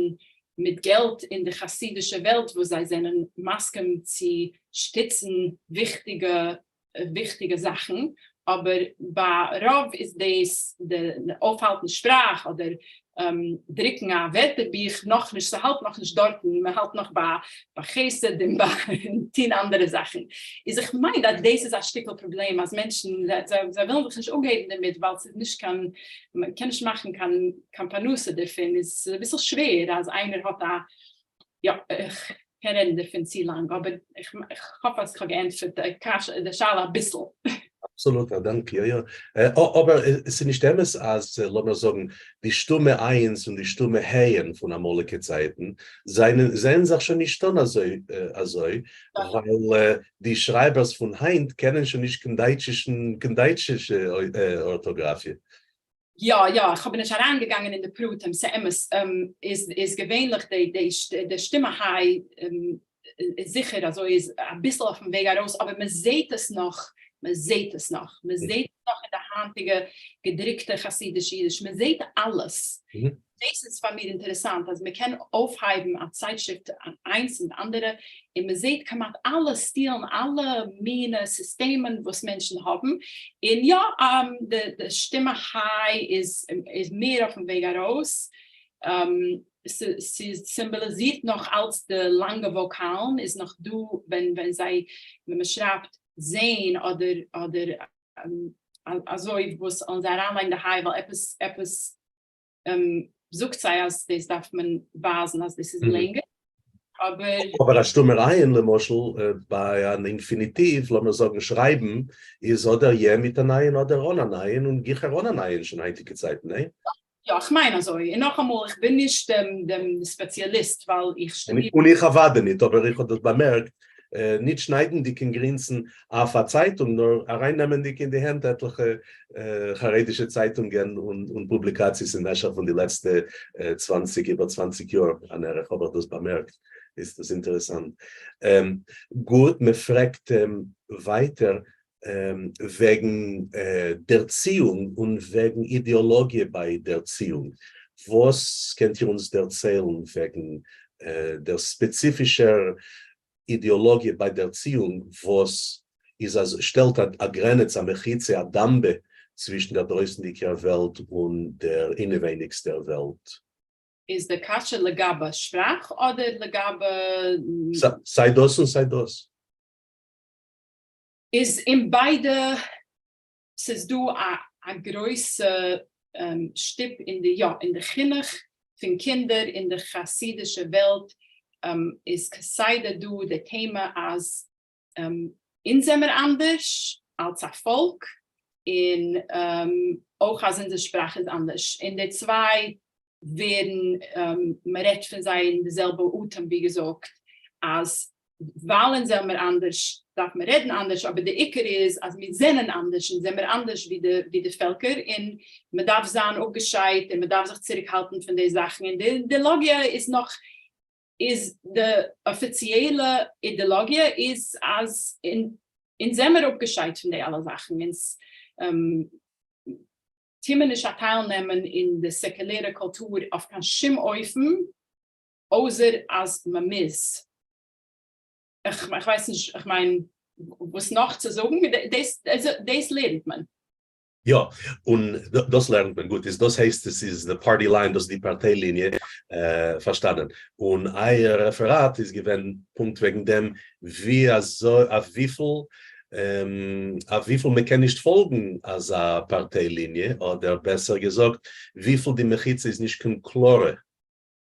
מיט געלט אין די חסידישע וועלט וואס זיי זענען מסכים צו שטיצן וויכטיגע. וויכטיגע זאכן, אבער ביי רוב איז דאס די אויפהאלטן שפראך אדער דרוקן א ווערטערבוך נאכנישט, ס'האלט נאכנישט דארטן, מ'האלט נאך ביי חסד און ביי טון אנדערע זאכן. איז איך מיין אז דאס איז א שטיקל פראבלעם אז מענטשן זיי ווילן זיך נישט אפגעבן דערמיט ווייל ס'איז נישט קיין, מ'קען נישט מאכן קיין קיין פרנסה דערפון, איז ס'איז אביסל שווער אז איינער האט א, יא איך קען רעדן דערפון צו לאנג אבער איך האף אז כ'האב געענטפערט די קשיא די שאלה אביסל. אבסאלוט, א דאנק, יא יא. אבער עס איז נישט אמת אז לאמיר זאגן די שטומע עין'ס און די שטומע ה'ן פון אמאליגע צייטן זענען זעען זיך שוין נישט אן אזוי אזוי, ווייל די שרייבערס פון היינט קענען שוין נישט קיין דייטשישן קיין דייטשישע ארטאגראפיע. יא יא, איך האב נישט אריינגעגאנגען אין די פרטים, ס'אמת איז איז געווענליך די די די שטומע היי איז זיכער אזוי איז אביסל אויפן וועג ארויס אבער מען זעהט עס נאך, מען זעהט עס נאך, מען זעהט עס נאך אין די היינטיגע געדרוקטע חסידישע אידיש, מען זעהט אלעס, דאס איז פאר מיר אינטערעסאנט אז מען קען אויפהייבן א צייטשריפט איינס און די אנדערע און מען זעט כמעט אלע סטילן אלע מינע סיסטעמען וואס מענטשן האבן, און יא די שטומע היי איז איז מער אויפן וועג ארויס, ס'איז סימבאליזירט נאך אלץ די לאנגע וואקאלן איז נאך דא ווען ווען זיי ווען מען שרייבט זעהן אדער אדער אזוי וואס זאלן זיי אריינלייגן די היי ווייל עפעס עפעס זאגט זיי אז דאס דארף מען ווייזן אז דאס איז לענגער, אבער. אבער א שטומער עין למשל ביי אן אינפיניטיוו לאמיר זאגן שרייבן איז אדער יע מיט אן עין אדער אן אן עין און גיכער אן אן עין שוין היינטיגע צייטן, ניין? יא איך מיין אזוי, און נאכאמאל איך בין נישט דעם ספעציאליסט ווייל איך שטודיר. און איך אוודאי ניט, אבער איך האב דאס באמערקט ניט שניידנדיק אין גרינסן אויף א צייטונג, נאר ארייננעמענדיק אין די הענט עטליכע חרדישע צייטונגען און פובליקאציעס אין משך פון די לעצטע צוואנציג, איבער צוואנציג יאר אן ערך האב איך דאס באמערקט, איז דאס אינטערעסאנט. גוט, מען פרעגט ווייטער וועגן דערציאונג און וועגן אידעאלאגיע ביי דערציאונג, וואס קענט איר אונז דערציילן וועגן דער ספעציפישער אידעאלאגיע ביי דערציאונג וואס איז אז שטעלט א גרענעץ, א מחיצה, א דאמבע צווישן דער דרויסנדיקער וועלט און דער אינעווייניגסטער וועלט? איז די קשיא לגבי שפראך אדער לגבי. סיי דאס און סיי דאס. איז אין ביידע, ס'איז דא א גרויסע שטופ אין די יא אין די חינוך פון קינדער אין די חסידישע וועלט איז כסדר דא די טעמע אז אונז זעמער אנדערש אלס א פאלק און אויך אז אונזער שפראך איז אנדערש און די צוויי ווערן מען רעדט פון זיי אין די זעלבע אטעם ווי געזאגט אז ווייל אונז זעמער אנדערש דארף מען רעדן אנדערש אבער די עיקר איז אז מיר זענען אנדערש אונז זעמער אנדערש ווי די ווי די פעלקער און מען דארף זיין אפגעשיידט און מען דארף זיך צוריק האלטן פון די זאכן און די אידעלאגיע איז נאך איז די אפיציעלע אידעלאגיע איז אז אונז זעמער אפגעשיידט פון די אלע זאכן אונז טוה מען נישט אטייל נעמען אין די סעקולערע קולטור אויף קיין שום אופן, אויסער אז מען מוז. איך ווייס נישט, איך מיין וואס נאך צו זאגן, דאס לערנט מען. יא, און דאס לערנט מען, גוט, איז דאס הייסט עס איז די party line, דאס איז די פארטיי ליניע, פארשטאנען. און אייער רעפעראט איז געווען פונקט וועגן דעם ווי אזוי, אויף וויפיל אויף וויפיל מען קען נישט פאלגן אזא פארטיי ליניע, אדער בעסער געזאגט, וויפיל די מחיצה איז נישט קיין קלארע.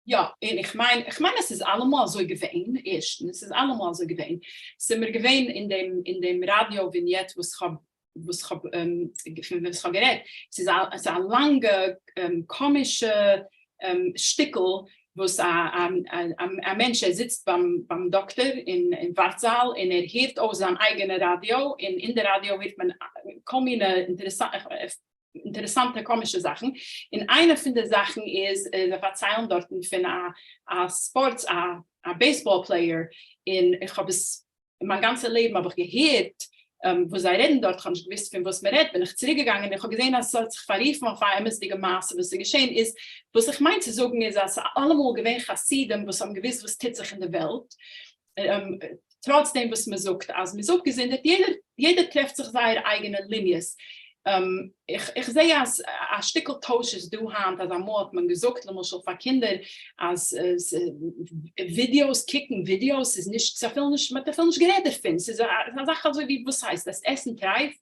יא, און איך מיין, איך מיין עס איז אלעמאל אזוי געווען, ערשטנס, עס איז אלעמאל אזוי געווען, ס'איז מיר געווען אין דעם, אין דעם ראדיא וויניעט וואס כ'האב, וואס כ'האב, פון וואס כ'האב גערעדט, ס'איז א, ס'איז א לאנגע קאמישע שטיקל וואס א א מענטש ער זיצט ביים ביים דאקטער אין ווארטזאל און ער הערט אויס זיין אייגענע ראדיא, און אין די ראדיא הערט מען כל מיני אינטערעסאנטע קאמישע זאכן, און איינע פון די זאכן איז זיי פארציילן דארטן פון א א ספארטס א א baseball player, און איך האב עס מיין גאנצע לעבן האב איך געהערט וואס זיי רעדן דארט, כ'האב נישט געוואוסט פון וואס מ'רעדט, בין איך צוריק געגאנגען און כ'האב געזען אז ס'האט זיך פאררופן אויף א אמת'דיגע מעשה וואס איז געשען, איז וואס איך מיין צו זאגן איז אז ס'איז אלעמאל געווען חסידים וואס האבן געוואוסט וואס טוט זיך אין די וועלט. טראץ דעם וואס מען זאגט אז מען איז אפגעזונדערט, יעדער יעדער טרעפט זיך זייער אייגענע ליניעס. איך זע אז א שטיקל טויש איז דא היינט, אז אמאל האט מען געזאגט למשל פאר קינדער אז ווידיאוס, קוקן ווידיאוס איז נישט, ס'איז אפילו נישט, מען האט אפילו נישט גערעדט דערפון, ס'איז א זאך אזוי ווי וואס הייסט עס עסן טרייף,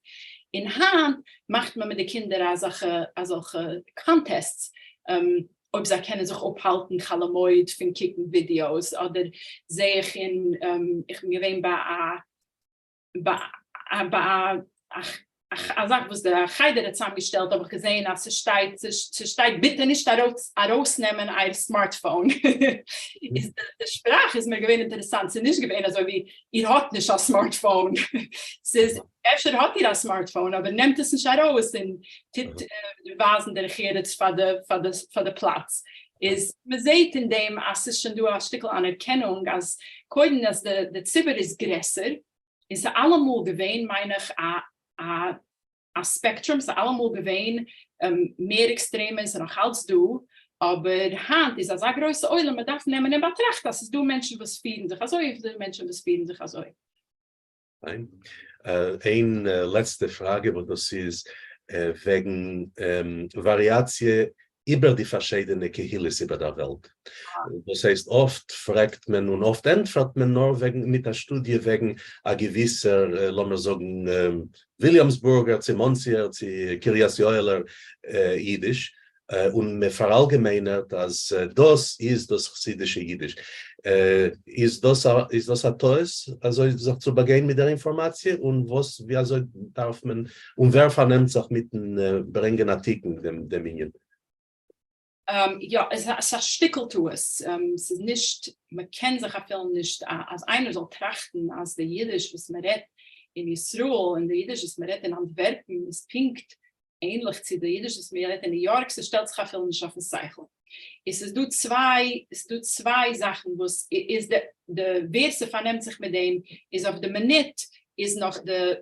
און היינט מאכט מען מיט די קינדער אזעלכע אזעלכע contests, אויב זיי קענען זיך אפהאלטן חול המועד פון קוקן ווידיאוס, אדער זע איך אין, איך בין געווען ביי א ביי א זאך וואס די חדר האט צוזאמגעשטעלט האב איך געזען אז ס'שטייט ס'שטייט ביטע נישט ארויסנעמען אייער smartphone, איז די שפראך איז מיר געווען אינטערעסאנט, ס'איז נישט געווען אזוי ווי איר האט נישט א smartphone, ס'איז אפשר האט איר א smartphone אבער נעמט עס נישט ארויס און טוט ווייזן דרך ארץ פאר די פלאץ, איז מ'זעט אין דעם אז ס'איז שוין דא א שטיקל אנערקענונג אז קודם אז די ציבור איז גרעסער, און ס'איז אלעמאל געווען מיין איך א א א spectrum, ס'איז אלעמאל געווען מער עקסטרעמע און ס'איז נאך אלץ דא, אבער היינט איז אזא גרויסע עולם מ'דארף נעמען אין באטראכט אז ס'איז דא מענטשן וואס פירן זיך אזוי און ס'איז דא מענטשן וואס פירן זיך אזוי. פיין. איין לעצטע פראגע וואס דאס איז וועגן וואריאציע איבער די פארשיידענע קהילות איבער דער וועלט. דאס הייסט אפט פרעגט מען און אפט ענטפערט מען נאר וועגן מיט א שטודיע וועגן א געוויסער לאמיר זאגן וויליאמסבורגער צו מאנסיער צו קרית יואל'ער אידיש, און מען פאראלגעמיינערט אז דאס איז דאס חסידישע אידיש. איז דאס א איז דאס א טעות אזוי זיך צו באגיין מיט דער אינפארמאציע? און וואס ווי אזוי דארף מען און ווער פארנעמט זיך מיטן ברענגען א תיקון דעם דעם ענין? יא, עס איז א שטיקל טעות, ס'איז נישט, מען קען זיך אפילו נישט, אז איינער זאל טראכטן אז די אידיש וואס מען רעדט אין ישראל און די אידיש וואס מען רעדט אין אנטווערפן איז פונקט ענליך צו די אידיש וואס מען רעדט אין ניו יארק, ס'שטעלט זיך אפילו נישט אויפן שכל. עס איז דא צוויי, עס איז דא צוויי זאכן וואס איז די די ווער ס'פארנעמט זיך מיט דעם איז אויף די מינוט איז נאך די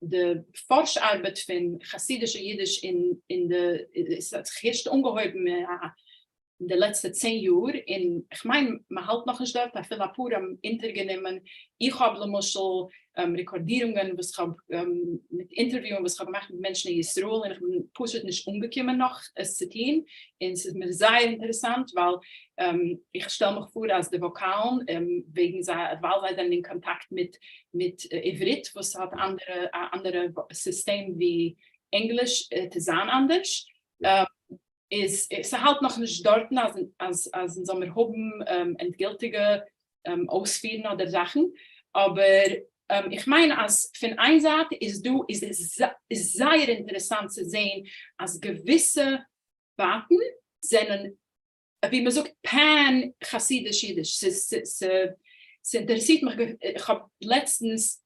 די פארש ארבעט פון חסידישע אידיש אין אין די עס האט זיך ערשט אנגעהויבן אין די לעצטע צען יאר, און כ'מיין מ'האלט נאכנישט דארט, אפילו אפאר האבן אונטערגענומען, איך האב למשל רעקארדירונגען וואס כ'האב מיט אינטערוויוען וואס כ'האב געמאכט מיט מענטשן אין ישראל און כ'בין פשוט נישט אנגעקומען נאך עס צו טון, און ס'איז מיר זייער אינטערעסאנט ווייל איך שטעל מיך פאר אז די וואקאלן וועגן זיי ווייל זיי זענען אין קאנטאקט מיט מיט עברית וואס האט אנדערע א אנדערע סיסטעם ווי ענגליש וועט עס זיין אנדערש. איז ס'האלט נאך נישט דארטן אז אז אז אונז זאל מיר האבן ענדגילטיגע אויספירן אדער זאכן, אבער איך מיין אז פון איין זייט איז דא איז איז זייער אינטערעסאנט צו זעהן אז געוויסע בייטן זענען ווי מ'זאגט pan חסידיש אידיש, ס'איז ס'אינטערעסירט מיך, איך האב לעצטנס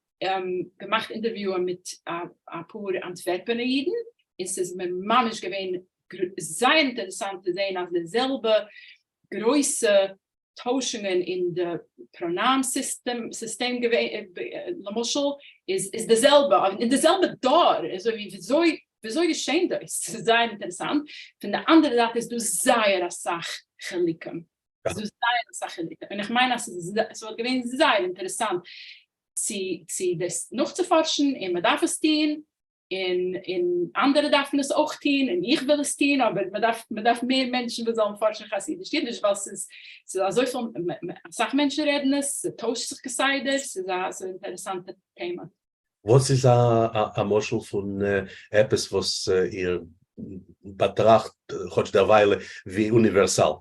געמאכט אינטערוויוען מיט אפאר אנטווערפענע אידן, און ס'איז מיר ממש געווען זייער אינטערעסאנט צו זען אז די זעלבע גרויסע טוישונגען אין די pronoun סיסטעם למשל איז די זעלבע, אין די זעלבע דור, אזוי ווי וויאזוי וויאזוי געשען דאס? ס'איז זייער אינטערעסאנט, פון די אנדערע זייט איז דא זייער אסאך חילוקים, ס'איז דא זייער אסאך חילוקים, און איך מיין אז ס'וואלט געווען זייער אינטערעסאנט צו צו דאס נאכצופארשן, און מ'דארף עס טון, און און אנדערע דארפן עס אויך טון, און איך וויל עס טון, אבער מ'דארף מ'דארף מער מענטשן וואס זאלן פארשן חסידיש אידיש, ווייל ס'איז ס'איז אזויפיל, אסאך מענטשן רעדן עס, ס'טוישט זיך כסדר, ס'איז א ס'איז אינטערעסאנטע טעמע. וואס איז א משל פון עפעס וואס איר באטראכט, כאטש דערוויילע, ווי אוניווערסאל?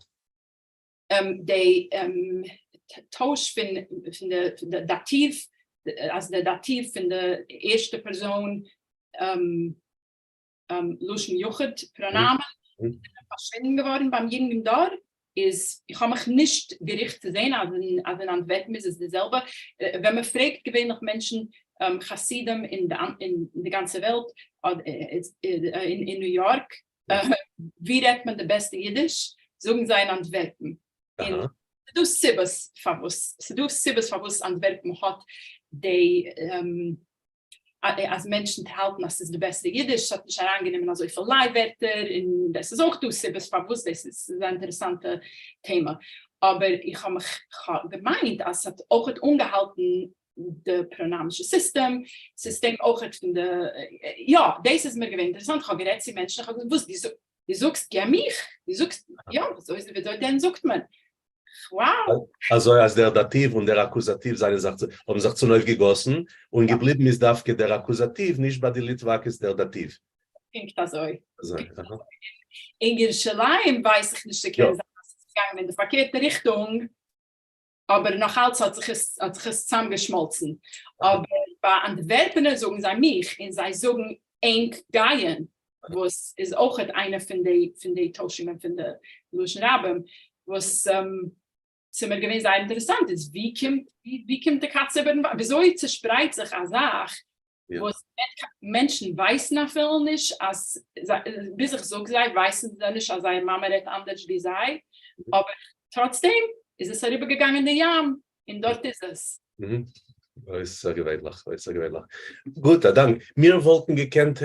די טויש פון די דאטיוו, אז די דאטיוו פון די ערשטע פערזאן לשון יחיד פראנאמען זענען פארשווינדן געווארן ביים יונגן דור, איז איך האב מיך נישט געריכט צו זען אז אין אנטווערפן איז עס די זעלבע, ווען מען פרעגט געווענליך מענטשן חסידים אין די גאנצע וועלט, אין ניו יארק, ווי רעדט מען די בעסטע אידיש, זאגן זיי אין אנטווערפן, און ס'דא סיבות פארוואס, ס'דא סיבות פארוואס אנטווערפן האט די אז מענטשן האלטן אז ס'איז די בעסטע אידיש, ס'האט נישט אריינגענומען אזויפיל ליי ווערטער, און עס איז אויך דא סיבות פארוואס דאס איז, ס'איז א אינטערעסאנטע טעמע, אבער איך האב מיך געמיינט אז ס'האט אויכעט אנגעהאלטן. די פראנאמישע סיסטעם, סיסטעם אויכעט פון די, יא, דאס איז מיר געווען אינטערעסאנט, איך האב גערעדט צו מענטשן, איך האב געזאגט, וואס, דו זאגסט געב מיך? דו זאגסט, יא, וויאזוי וויאזוי דען זאגט מען? wow! אזוי אז דער דאטיוו און דער אקוזאטיוו זענען זיך, האבן זיך צונויפגעגאסן, און געבליבן איז דווקא דער אקוזאטיוו, נישט ביי די ליטוואקעס דער דאטיוו. פונקט אזוי. אזוי, אהא. אין ירושלים ווייס איך נישט, ס'קען זיין אז ס'איז געגאנגען אין די פארקערטע ריכטונג, אבער נאך אלץ האט זיך עס האט זיך עס צוזאמגעשמאלצן, אבער ביי אנטווערפענער זאגן זיי מיך און זיי זאגן ענק גייען, וואס איז אויכעט איינע פון די פון די טוישונגען פון די לשון רבים, וואס ס'איז מיר געווען זייער אינטערעסאנט איז ווי קומט ווי קומט די קאץ איבערן וואנט, וויאזוי צושפרייט זיך א זאך וואס מענטשן ווייסן אפילו נישט אז, ביז איך זאג זיי ווייסן זיי נישט אז זייער מאמע רעדט אנדערש ווי זיי, אבער טראצדעם איז עס אריבערגעגאנגען די ים און דארט איז עס. אויסערגעווענליך, אויסערגעווענליך. גוט, א דאנק. מיר וואלטן געקענט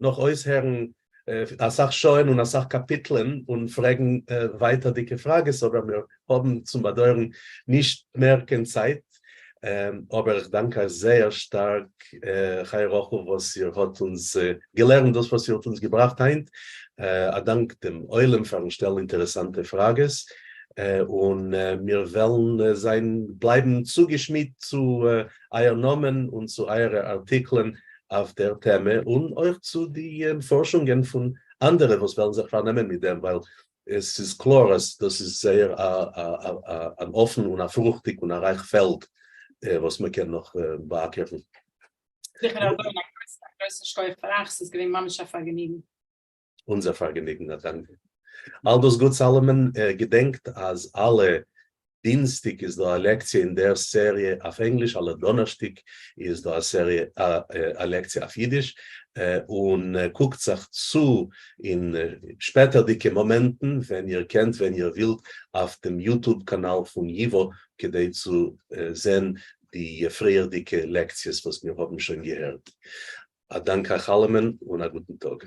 נאך אויסהערן אסאך שעה'ן און אסאך קאפיטלען און פרעגן ווייטערדיגע פראגעס, אבער מיר האבן צום באדויערן נישט מער קיין צייט, אבער איך דאנק אייך זייער שטארק חיה רחל וואס איר האט אונז געלערנט דאס וואס איר האט אונז געבראכט היינט, א דאנק דעם עולם פארן שטעלן אינטערעסאנטע פראגעס, און מיר וועלן זיין בלייבן צוגעשמידט צו אייער נאמען און צו אייערע ארטיקלען אויף דער טעמע, און אויך צו די פארשונגען פון אנדערע וואס וועלן זיך פארנעמען מיט דעם, ווייל עס איז קלאר אז דאס איז זייער אן אפן און א פרוכטיג און א רייך פעלד וואס מען קען נאך באאקערן. זיכער אזוי, און א גרויסן שכוח פאר אייך, ס'איז געווען ממש א פארגעניגן. אונזער פארגעניגן, א דאנק. אל דאס גוטס אלעמען, געדענקט אז אלע דינסטאג איז דא א לעקציע אין דער סעריע אויף ענגליש, אלע דאנערשטאג איז דא א סעריע א לעקציע אויף אידיש, און קוקט זיך צו אין שפעטערדיגע מאמענטן ווען איר קענט ווען איר ווילט אויף דעם YouTube קאנאל פון ייווא כדי צו זען די פריערדיגע לעקציעס וואס מיר האבן שוין געהערט. א דאנק אייך אלעמען און א גוטן טאג.